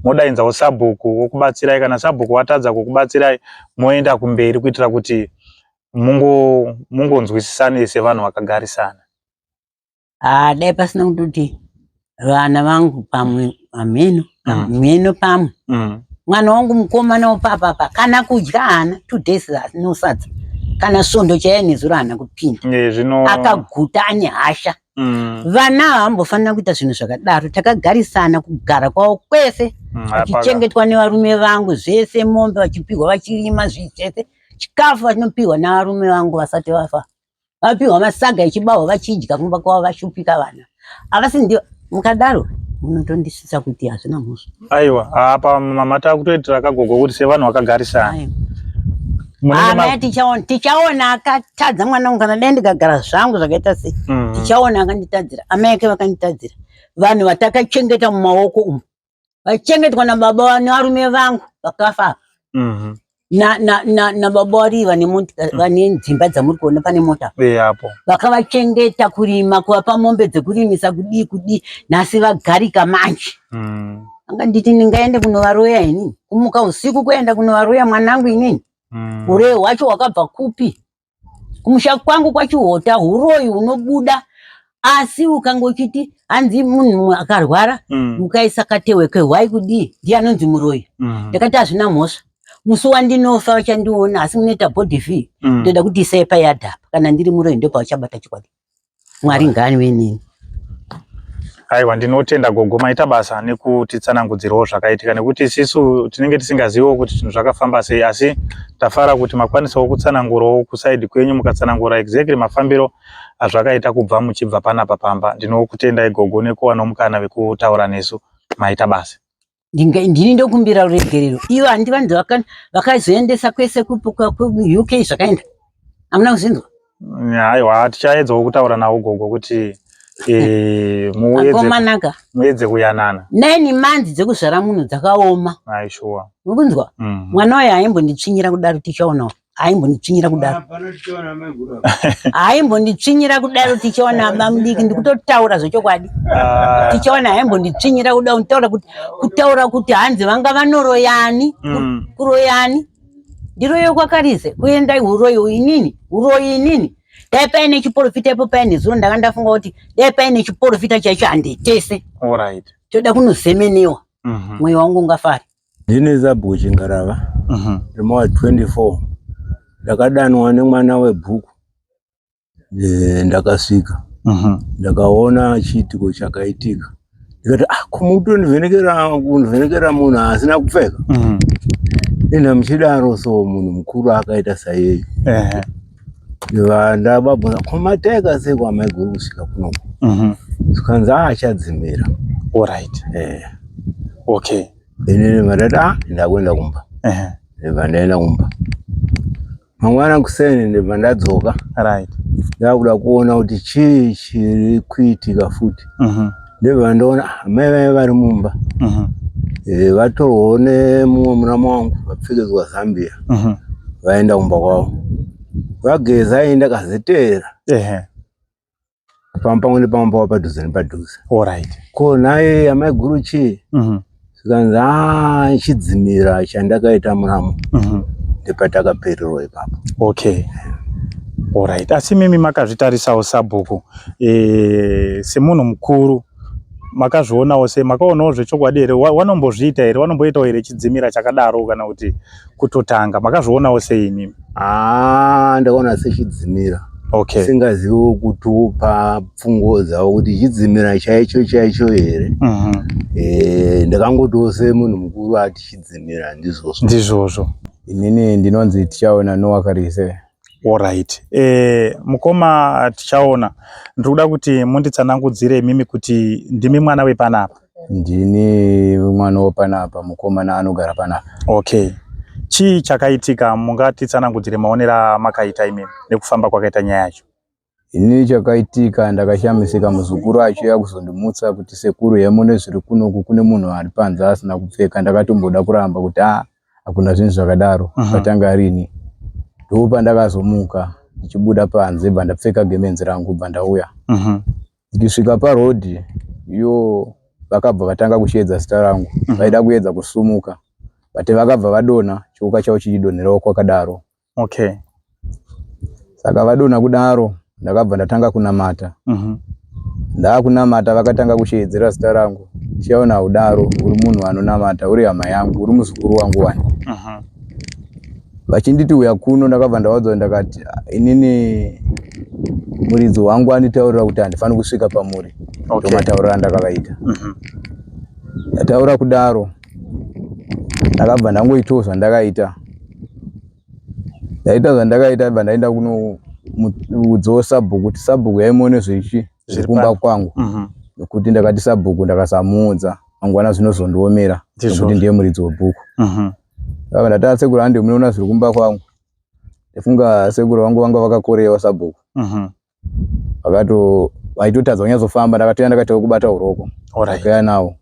modainzawo sabhuku wokubatsirai kana sabhuku watadza kukubatsirai moenda kumberi kuitira kuti mungo mungonzwisisane sevanhu vakagarisana Ah, dai pasina kutoti vana vangu pamwe hameno hameno pamwe mwana wangu mukomana wopapapa kana kudya haana 2 days no sadza kana svondo chaiye nezuro haana kupinda zvino akaguta ane hasha vana havambofanira kuita zvinhu zvakadaro takagarisana kugara kwavo kwese vachichengetwa nevarume vangu zvese mombe vachipihwa vachirima zvii zvese chikafu vachinopihwa nevarume vangu vasati vafa vapihwa masaga echibahwa vachidya kumba kwavo vashupika vana havasi ndio mukadaro munotondisvitsa kuti hazvina mhosva aiwa apa mama takutoitira kagogo kuti sevanhu vakagarisana Amai tichaona tichaona akatadza mwana wangu kana dai ndikagara zvangu zvakaita sei tichaona akanditadzira amai ake vakanditadzira vanhu vatakachengeta mumaoko umu vachengetwa nababa nevarume vangu vakafa nababa vari vane vane dzimba dzamuri kuona pane mota apo vakavachengeta kurima kuvapa mombe dzekurimisa kudii kudii nhasi vagarika manje anga nditi ndingaende kunovaroya inini kumuka usiku kuenda kunovaroya mwanangu inini uroyi hwacho hwakabva kupi Kumusha kwangu kwaChihota huroyi hunobuda asi ukanga uchiti hanzi munhu akarwara mukaisa katehwe kehwai kudii ndiye anonzi muroyi. Ndakati hazvina mhosva musi wandinofa vachandiona asi munoita body fee ndoda kuti isai payadhi apa kana ndiri muroyi ndopavachabata chokwadi. Mwari ngaave neni. Aiwa ndinotenda gogo maita basa nekutitsanangudzirawo zvakaitika nekuti isisu tinenge tisingaziviwo kuti zvinhu zvakafamba sei asi tafara kuti makwanisawo kutsanangurawo kusaidi kwenyu mukatsanangura exactly mafambiro azvakaita kubva muchibva panapa pamba ndinokutendai gogo nekuwanawo mukana wekutaura nesu maita basa. Ndini ndokumbira ruregerero ivo handi vanhu vakazoendesa kwese kuUK zvakaenda hamuna kuzvinzwa aiwa tichaedzawo kutaura nawo gogo kuti eh, akomanaka muedze kuyanana nine months dzekuzvara munhu dzakaoma aishuwa mukunzwa mwana uyo haimbonditsvinyira kudaro tichaonawo haimbonditsvinyira kudaro haimbonditsvinyira kudaro tichaona bamudiki ndikutotaura zvechokwadi ah. tichaona haimbonditsvinyira kudaro nditaura kuti kutaura kuti hanzi vanga vanoroyani kuroyani ndiroyo kwakarize kuenda uroyi inini uroyi inini dai paine chiporofita ipo paine zuro ndanga ndafunga kuti dai paine chiporofita chaicho handitese toda kunozemenewa mwoyo wangu ungafari Ndini Zabhuku Chingarava ndiri mawa 24 ndakadanwa nemwana webhuku ndakasvika ndakaona chiitiko chakaitika ndikati ah kumutondivhenekera kundivhenekera munhu asina kupfeka ina muchidaro so munhu mukuru akaita saiyeyu ndababvunza ko mataika sei kwamaiguru kusvika kunoku zvikanzi ah achadzimira Alright. Okay. Inini ndati ah ndakuenda kumba. Ndibva ndaenda kumba. Mangwana kuseni ndibva ndadzoka. Right. Ndakuda kuona kuti chii chiri kuitika futi. Ndobva ndaona ah, amai vaive vari mumba mhm. eh, vatorwawo nemumwe muramu wangu vapfekedzwa zambia mhm. vaenda kumba kwavo vageza aenda kazeteera pamwe pamwe nepamwe pava padhuze nepadhuze Alright. ko nhai amai guru chii Mhm. zvikanzi a chidzimira chandakaita muramu Mhm. ndepatakapererwa ipapo Okay. Alright. Asi mimi makazvitarisawo sabhuku eh semunhu mukuru makazvionawo se makaonawo zvechokwadi here wanombozviita here wanomboitawo here chidzimira chakadaro kana kuti kutotanga makazvionawo sei imimi Ah, ndakaona sechidzimira okay singaziviwo kutopa pfungo dzavo kuti chidzimira chaicho chaicho here mm -hmm. E, ndakangotiwo semunhu mukuru ati chidzimira ndizvozvo ndizvozvo inini ndinonzi tichaona Noah Karise Alright. Eh, mukoma Tichaona, ndiri kuda kuti munditsanangudzire imimi kuti ndimi mwana wepanapa. Ndini mwana wepanapa, mukomana anogara panapa. Okay. Chii chakaitika mungatitsanangudzire maonero amakaita imimi nekufamba kwakaita nyaya yacho? Ini chakaitika ndakashamisika muzukuru achiuya kuzondimutsa kuti sekuru hemune zviri kunoku kune munhu ari panze asina kupfeka ndakatomboda kuramba kuti ah hakuna zvinhu zvakadaro patanga rini ndopandakazomuka ndichibuda panze bva ndapfeka gemenzi rangu bva ndauya ndichisvika paroad iyo vakabva vatanga kusheedza zita rangu vaida kuedza kusumuka but vakabva vadonha chiuka chavo chichidonherawo kwakadaro Okay. Saka vadonha kudaro ndakabva ndatanga kunamata. Ndakunamata vakatanga kusheedzera zita rangu. Tichaona kudaro uri munhu anonamata uri hama yangu uri muzukuru wangu wani. Vachinditi uya kuno ndakabva ndavaudza ndakati ah, inini muridzi wangu anditaurira kuti handifaniri kusvika pamuri. Okay. Ndomatauriro andakavaita. Ndataura kudaro ndakabva ndangoitawo zvandakaita. Ndaita zvandakaita bva ndaenda kunoudzawo sabhuku kuti sabhuku yaimuone zvechi zvekumba kwangu mhm. nekuti ndakati sabhuku ndakasamuudza mangwana zvinozondiomera nekuti ndiye muridzi webhuku mhm. saka ndati asekuru hande munoona zviri kumba kwangu ndafunga sekuru vangu vanga vakakorewa sabhuku mhm. vakato vaitotadza kunyatsofamba ndakatouya ndakaita kubata uroko ndakauya nawo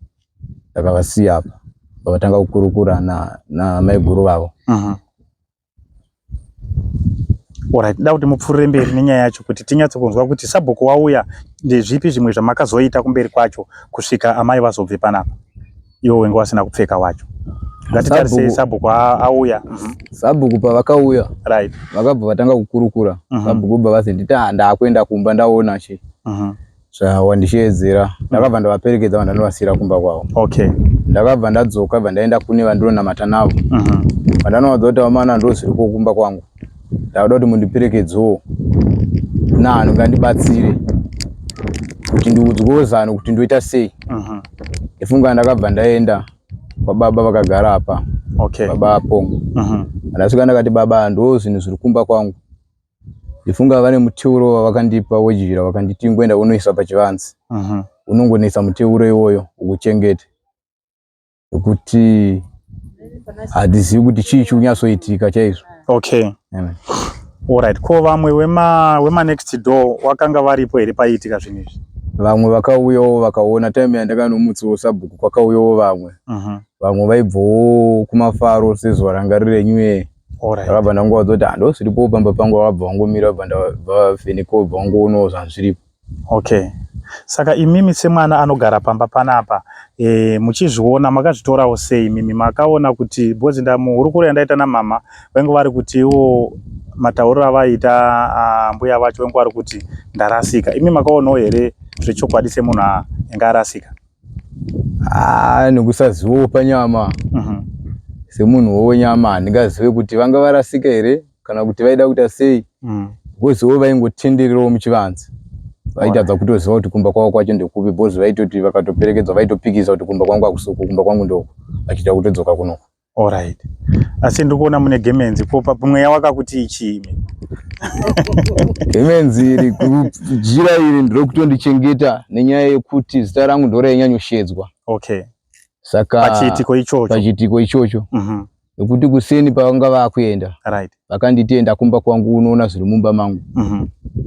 ndakavasiya apa vakatanga kukurukura namaiguru vavo Alright, da kuti mupfuurire mberi nenyaya yacho kuti tinyatso kunzwa kuti sabhuku wauya ndezvipi zvimwe zvamakazoita kumberi kwacho kusvika amai vazobve panapa iwo wenge wasina kupfeka wacho. Ngatitarisei sabhuku auya. Sabhuku pavakauya right, vakabva vatanga kukurukura. Sabhuku bva vazonditi ah, ndakuenda kumba ndaona chi zvawandisheedzera. Ndakabva ndavaperekedza vandanovasiira kumba kwavo. Okay. Ndakabva ndadzoka bva ndaenda kune vandinonamata navo. Vandanovaudza kuti vamana ndozviriko kumba kwangu. Ndakuda kuti mundiperekedzewo kuna anongandibatsire kuti ndiudzwewo zano kuti ndoita sei. Ndifunga ndakabva ndaenda kwababa vakagara apa. Okay. Baba apo. Ndasvika ndakati baba ndo zvinhu zviri kumba kwangu. Ndifunga vane muteuro wavakandipa wejira vakanditi ingoenda unoisa pachivanze. Unongonisa muteuro iwoyo ukuchengete. Nekuti hatizivi kuti chii chiri kunyatsoitika chaizvo. Okay. Amen. Alright. Ko vamwe wema wema next door wakanga varipo here paiitika zvinhu izvi? Vamwe vakauyawo vakaona time yandakanomutsiwo sabhuku kwakauyawo vamwe. Vamwe vaibvawo kumafaro sezuva ranga riri renew year. Alright. Ndakabva ndangovaudza kuti ndo zviripo pamba pangu vakabva vangomira vabva vavhenekawo bva vangoonawo zvazviripo. Okay. Saka imimi semwana anogara pamba panapa e, muchizviona makazvitorawo sei imimi makaona kuti because ndamuhurukuro yandaita namama vainge vari kuti iwo matauriro avaita mbuya vacho vainge vari kuti ndarasika imi makaonawo here zvechokwadi semunhu anga arasika? Ah, nekusazivawo panyama semunhuwo wenyama handingazive kuti vanga varasika here kana kuti vaida kuita sei because ivo vaingotendererawo muchivanze vaitadza kutoziva kuti kumba kwavo kwacho ndekupi because vaitoti vakatoperekedzwa vaitopikisa kuti kumba kwangu hakusuku kumba kwangu ndoku vachiita kutodzoka kunoku. Alright. Asi ndiri kuona mune gemenzi ko mweya wakakuti ichii imi? Gemenzi iri jira iri ndiro kutondichengeta nenyaya yekuti zita rangu ndorainyanyoshedzwa. Okay. Saka pachiitiko ichocho. Pachiitiko ichocho. Nekuti kuseni pavanga vakuenda right. Vakanditi enda kumba kwangu unoona zviri mumba mangu.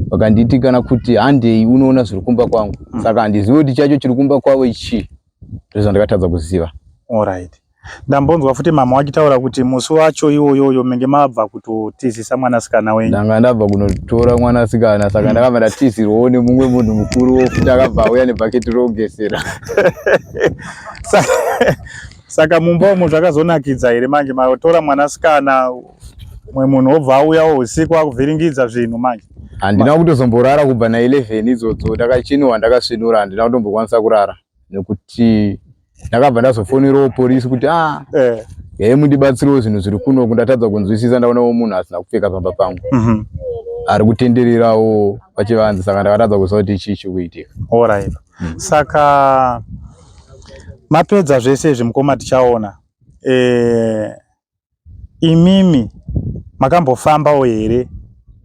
Vakanditi kana kuti handei unoona zviri kumba kwangu. Saka handizivi kuti chacho chiri kumba kwavo chii. Ndozvandakatadza kuziva. Alright. Ndambonzwa futi mama wachitaura kuti musi wacho iwoyoyo menge mabva kutotizisa mwanasikana wenyu. Ndanga ndabva kunotora mwanasikana saka ndakabva ndatizirwawo nemumwe munhu mukuru futi akabva auya nebhaketi rokugesera. Saka mumba umu zvakazonakidza here manje matora mwanasikana mumwe munhu obva auyawo usiku akuvhiringidza zvinhu manje. Handina kutozomborara kubva na 11 idzodzo ndakachinwa ndakasvinura handina kutombokwanisa kurara nekuti ndakabva ndazofonerawo polisi kuti ah eh. Hey, mundibatsirewo zvinhu zviri kuno ndatadza kunzwisisa ndaonawo munhu asina kupfeka pamba pangu ari kutendererawo pachivanze saka ndakatadza kuziva kuti chii chiri kuitika. Alright. Saka mapedza zvese izvi mukoma tichaona imimi makambofambawo here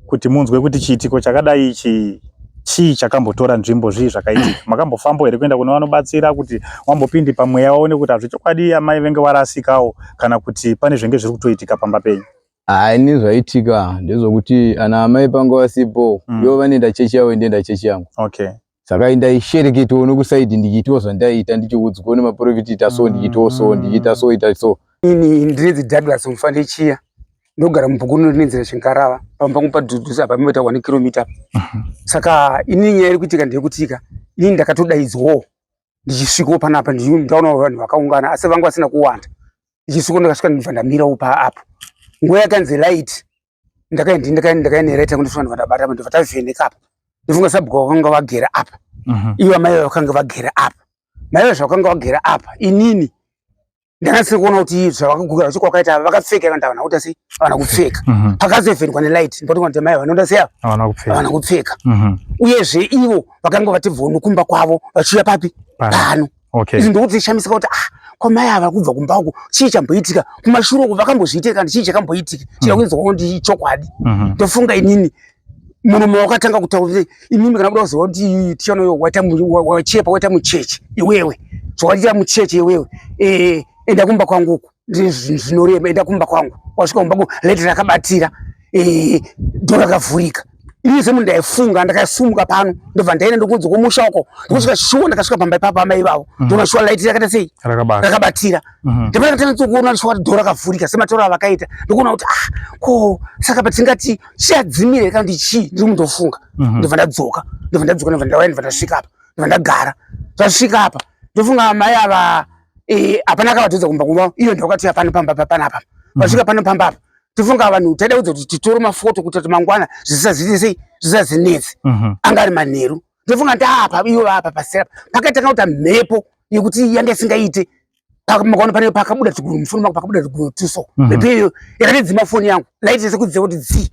kuti munzwe kuti chiitiko chakadai ichi chii chakambotora nzvimbo, zvii zvakaitika? Makambofambawo here kuenda kune vanobatsira kuti wambopindi pamweya waone kuti hazvichokwadi amai venge warasikawo kana kuti pane zvenge zviri kutoitika pamba penyu? Hayi, ini zvaitika ndezvokuti ana amai panga vasipo ivo vanoenda chechi yavo ndienda chechi yangu. Okay. Saka ndaishereketawo nekusaidi ndichiitawo zvandaiita ndichiudzwawo nemaprofita ita so ndichiitawo so ndichiita so ita so. Ini ndinonzi Douglas Mufandechiya ndogara mubhuku rino rinonzi Chingarava pamba pangu padhuze apa panoita 1 kilomita. Saka ini nyaya iri kuitika ndeyekutika ini ndakatodaidzwawo ndichisvikawo panapa ndaonawo vanhu vakaungana asi vanga vasina kuwanda. Ndichisvika ndakasvika ndibva ndamirawo paapo. Nguva yakanzi light ndakaenda nelight yangu ndosvika ndibva ndabata apa ndibva tavheneka apa. Ndofunga sabhuku vakanga vagere apa. Ivo amai vakanga vagere apa. Mai zvavakanga vagere apa inini ndakasiri kuona kuti zvavakaguka vacho kwakaita vakapfeka kana havana kuita sei havana kupfeka. Pakazovhenekwa nelight ndopati kuti mai vanoda sei ava havana kupfeka. Uyezve ivo vakanga vatibvawo nokumba kwavo vachiuya papi pano. Okay. Izvi ndokuti kuti ah kwamai ava kubva kumba uku chii chamboitika kumashure uku vakambozviitei kana chii chakamboitika chida kuinzwa kuti chokwadi. Ndofunga inini murume wakatanga kutaura kuti imimi kana kuda kuziva kuti tichanoyo waita wachepa waita mucheche iwewe zvawaita mucheche iwewe eh enda kumba kwangu uku zvinorema enda kumba kwangu wasvika kumba kwangu leti rakabatira eh dhora rakavhurika ini semunhu ndaifunga ndakasumuka pano ndobva ndaenda ndokunzi kumusha uko ndosvika shuwa ndakasvika pamba ipapo amai ivavo ndoona shuwa light rakaita sei rakabatira ndopandakatanga kuona shuwa kuti dhora rakavhurika sematoro avakaita ndokuona kuti ah ko saka patingati chiadzimire kana kuti chii ndiri mundofunga ndobva ndadzoka ndobva ndadzoka ndobva ndauya ndobva ndasvika apa ndobva ndagara zvasvika apa ndofunga amai ava hapana akavadzoza kumba kumba iyo ndakati pano pamba panapa vasvika pano pamba apa tofunga vanhu taida kudza kuti titore mafoto kuti kuti mangwana zvisaziite sei zvisazinetse. Anga ari manheru ndofunga ndaapa ivo vapa pasera pakatanga kuita mhepo yekuti yanga isingaite makaona pane pakabuda chiguru mufoni mako pakabuda chiguru tuso mhepo iyoyo yakatodzima foni yangu light yese kudziya kuti dzii.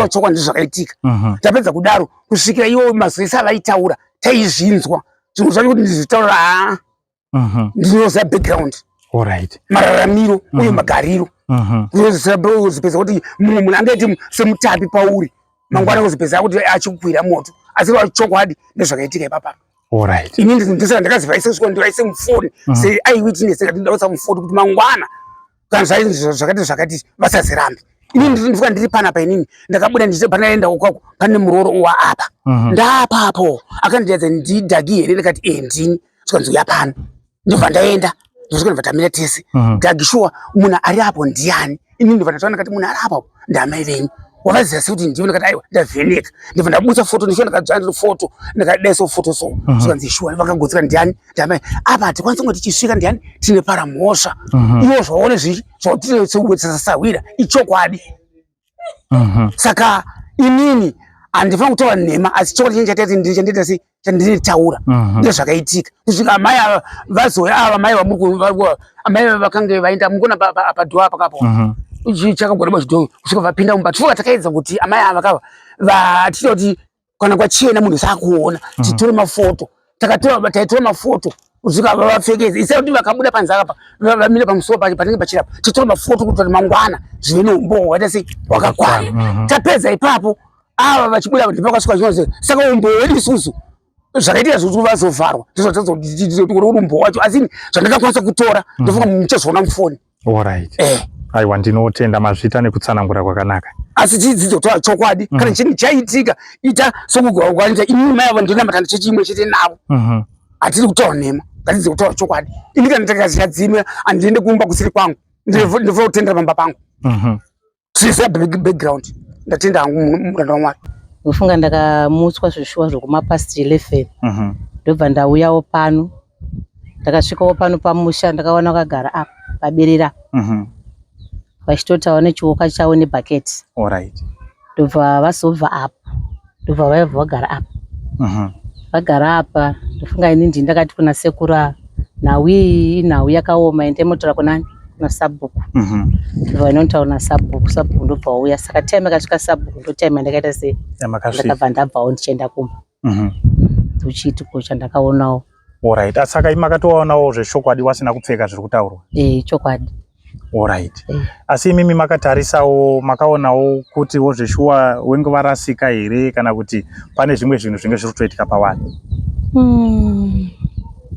Chokwadi ndizvo zvakaitika. Tapedza kudaro kusvikira iwo mazwi ese avaitaura taizvinzwa zvimwe zvacho kuti ndizvitaura haa ndinoziva background. Alright. Mararamiro uye magariro. Unozopedza kuti mumwe munhu angaite semutapi pauri mangwana uzopedza kuti achikukwira moto asi chokwadi ndezvakaitika ipapa. Alright. Ini ndisaka ndakazivaise kusvika ndivaise mufoni se eyewitness ndikati ndaisa mufoni kuti mangwana kana zvakati zvakati vasazirambe. Inini ndiri ndiri panapa inini ndakabuda ndichiti panaenda ukwako pane murooro uwa apa. Ndaapapo akandiedza ndidhagi here ndikati eh ndini. Zvikanzi uya pano. Ndobva ndaenda. Ndosvika ndobva tamira tese. Dhagi shuwa munhu ari apo ndiani? Inini ndobva ndataura ndikati munhu ari apo ndamai venyu. Wakaziva sei kuti ndivo? Ndikati aiwa ndavheneka. Ndobva ndabudisa foto ndishuwa ndakadzvanya foto ndakadai so foto so. Zvikanzi shuwa vakagotsera ndiani? Ndamai. Apa hatikwanisi kunge tichisvika ndiani? Tine para mhosva. Iwo zvaone zvichi zvautine ichokwadi. Saka inini handifana kutaura nhema asi chokwadi chinenge chatati ndini chandiita sei chandinotaura ndezvakaitika kusvika amai ava vazouya ava mai vamuri amai ava vakange vaenda mukona padhoa pakapo chakagwadaba chidhoo kusvika vapinda mumba tifuka takaedza kuti amai ava kava vatiita kuti kana kwachena munhu sakuona titore mafoto takatora taitora mafoto kusvika vavapfekedza isa kuti vakabuda panze apa vamire pamusuwo pacho panenge pachirapa titora mafoto kuti mangwana zvive neumbowo waita sei wakakwana tapedza ipapo ava vachibuda ndipakasvika chinonzi saka umbowo wedu isusu zvakaitika zvekuti vazovharwa ndizvo umbowo wacho asi zvandakakwanisa kutora ndofunga muchazoona mufoni. Alright. Aiwa ndinotenda mazvita nekutsanangura kwakanaka. Asi chidzidzo toa chokwadi kana chinhu chaitika ita sokugwakwanisa ini mai avo ndinamata chechi imwe chete navo. Hatiri kutaura nhema ngatidze kutaura chokwadi. Ini kana ndikazvidzimira handiende kumba kusiri kwangu. Ndinofanira kutendera pamba pangu. Tisiya background. Ndatenda hangu muranda waMwari. Ndofunga ndakamutswa zveshuwa zvekuma past 11. Ndobva ndauyawo pano. Ndakasvikawo pano pamusha ndakawana vakagara apa paberera. Vachitotaura nechiuka chavo nebhaketi. Alright. Ndobva vazobva apa. Ndobva vauya vagara apa. Vagara apa ndofunga ini ndini ndakati kuna sekuru nhau iyi inhau yakaoma ende motora kunani kuna sabhuku. Ndobva vanotaura nasabhuku, sabhuku ndobva wauya. Saka time yakasvika sabhuku ndo time yandakaita sei ndakabva ndabvawo ndichienda kumba. Ndochiitiko chandakaonawo. Alright. Saka imi makatoonawo zvechokwadi wasina kupfeka zviri kutaurwa? Eh, chokwadi. Alright. Asi imimi makatarisawo makaonawo kuti wo zveshuwa wenge varasika here kana kuti pane zvimwe zvinhu zvinge zviri kutoitika pavanhu?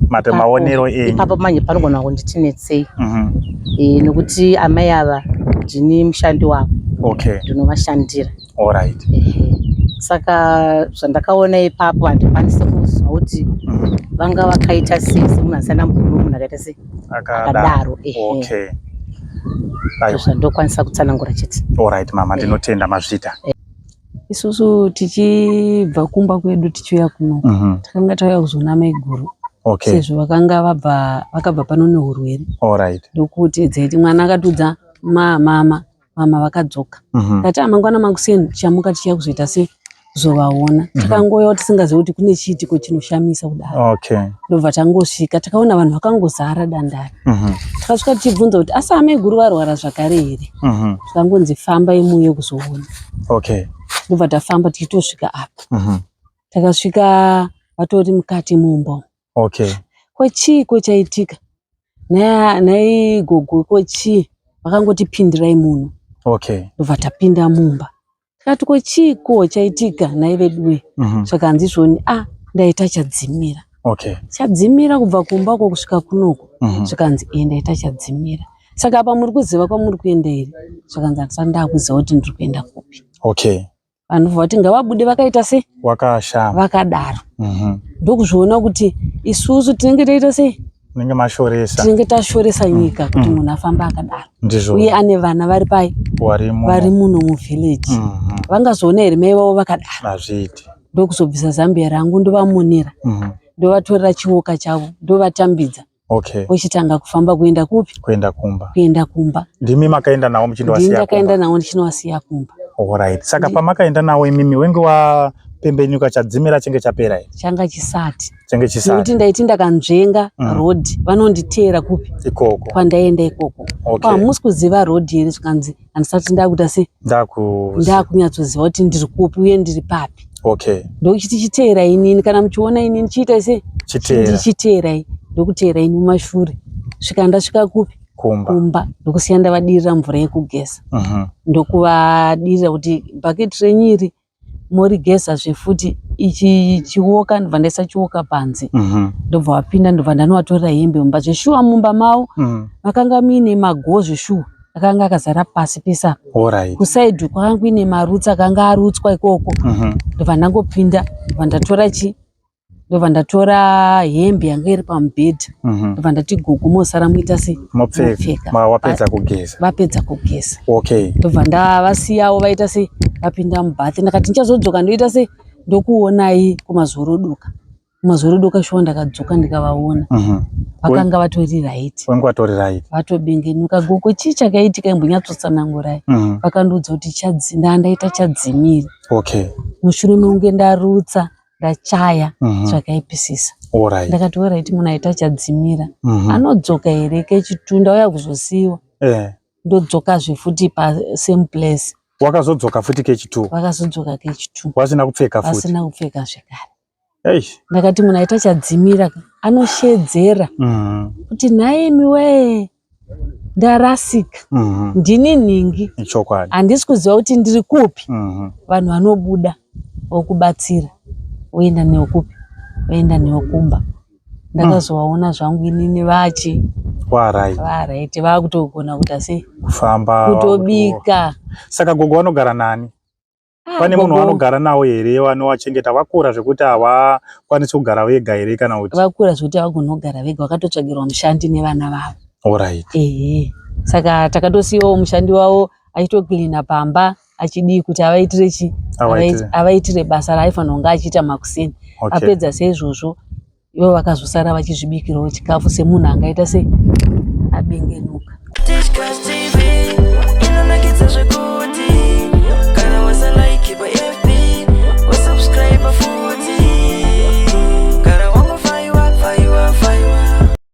Mate maonero enyu. Ipapo manje panogona kunditinetsei. Nokuti amai ava ndini mushandi wavo. Okay. Ndinovashandira. Alright. Saka zvandakaona ipapo handikwanisi kuziva kuti vanga vakaita sei semunhu asina mbuno munhu akaita sei akadaro. Okay. Zvandokwanisa kutsanangura chete. Alright mama, ndinotenda mazvita. Isusu tichibva kumba kwedu tichiuya kuno takanga tauya kuzoona maiguru. Okay. Sezvo vakanga vabva vakabva pano nehurwere. Alright. Ndokuti dzaiti mwana akatudza mama mama vakadzoka. Tati mangwana makuseni tichamuka tichiya kuzoita sei kuzovaona. Takangouya tisingazivi kuti kune chiitiko chinoshamisa kudaro. Okay. Ndobva tangosvika takaona vanhu vakangozara dandare. Takasvika tichibvunza kuti asi amaiguru varwara zvakare here? Tikangonzi fambai muuye kuzoona. Okay. Ndobva tafamba tichitosvika apa. Takasvika vatori mukati mumba. Okay. Ko chii ko chaitika? Nhai gogo ko chii? Vakangoti pindirai muno. Okay. Ndobva tapinda mumba. Tikati ko chii ko chaitika nhai veduwe? Zvakanzi izvoni ah ndaita chadzimira. Okay. Chadzimira kubva kumba uko kusvika kunoko. Zvikanzi eh ndaita chadzimira. Saka apa muri kuziva kwamuri kuenda here? Zvikanzi handisati ndakuziva kuti ndiri kuenda kupi. Okay. Vanhu vati ngavabude vakaita sei? Wakashama. Vakadaro. Ndokuzviona kuti isusu tinenge taita sei? Tinenge mashoresa. Tinenge tashoresa nyika kuti munhu afambe akadaro. Ndizvo. Uye ane vana vari pai? Vari muno muvillage. Vangazoona here mai vavo vakadaro? Hazviiti. Ndokuzobvisa zambia rangu ndovamonera. Ndovatorera chiwoka chavo ndovatambidza. Okay. Vochitanga kufamba kuenda kupi? Kuenda kumba. Kuenda kumba. Ndimi makaenda nawo muchindowasiya kumba? Ndakaenda nawo ndichinowasiya kumba. Alright. Saka pamakaenda nawo imimi wenge wapembenuka chadzimira chenge chapera here? Changa chisati. Chenge chisati. Nekuti ndaiti ndakanzvenga road vanonditeera kupi? Ikoko. Kwandaenda ikoko. Okay. Hamusi kuziva road here zvikanzi handisati ndakuita sei? Ndakunyatsoziva kuti ndiri kupi uye ndiri papi. Okay. Ndokuchiti chiteerai inini kana muchiona inini chiitai sei? Chiteera. Ndichiteerai ndokuteerai mumashure svika ndasvika kupi? Kumba. Kumba ndokusiya ndavadirira mvura yekugeza. Ndokuvadirira kuti bhaketi renyu iri morigeza zvefuti ichi chiwoka ndobva ndaisa chiwoka panze. Ndobva vapinda ndobva ndanovatorera hembe mumba zveshuwa mumba mavo makanga muine magoo zveshuwa. Akanga akazara pasi pese apa. Kusaidhi kwakanga kuine marutsi akanga arutswa ikoko. Ndobva ndangopinda ndobva ndatora chi ndobva ndatora hembe yanga iri pamubhedha. Ndobva ndati gogo mosara muita sei? Mopfeka. Wapedza kugeza. Vapedza kugeza. Okay. Ndobva ndavasiyawo vaita sei? Vapinda mubath. Ndakati ndichazodzoka ndoita sei? Ndokuonai kumazoroduka. Mazorodoka shuwa ndakadzoka ndikavaona vakanga vatori right Vanga vatori right. vatobengenuka gogo chii chakaitika imbonyatsotsanangurai vakandiudza kuti ndandaita chadzimira Okay. mushure mekunge ndarutsa ndachaya zvakaipisisa Alright. ndakati alright munhu aita chadzimira anodzoka here kechitunda auya kuzosiiwa ndodzokazve futi pa same place Wakazodzoka futi kechitu. Vakazodzoka kechitu. Vasina kupfeka futi. Vasina kupfeka zvekare. Eish. Ndakati munhu aita chadzimira anoshedzera kuti nhaimi wee ndarasika ndini nhingi Chokwadi. handisi kuziva kuti ndiri kupi vanhu vanobuda vokubatsira voenda newe kupi voenda newe kumba ndakazovaona zvangu inini vachi Warai. varight vakutogona kuita sei Kufamba. kutobika Saka gogo vanogara nani? Pane munhu wanogara nawo here vanovachengeta vakura zvekuti havakwanisi kugara vega here kana kuti? Vakura zvekuti havagoni kugara vega vakatotsvagirwa mushandi nevana vavo. Alright. Ehe. Saka takatosiyawo mushandi wavo achitocleana pamba achidii kuti avaitire chi avaitire basa raaifanira kunge achiita makuseni. Okay. Apedza seizvozvo ivo vakazosara vachizvibikirawo chikafu semunhu angaita sei abengenuka. Discuss TV.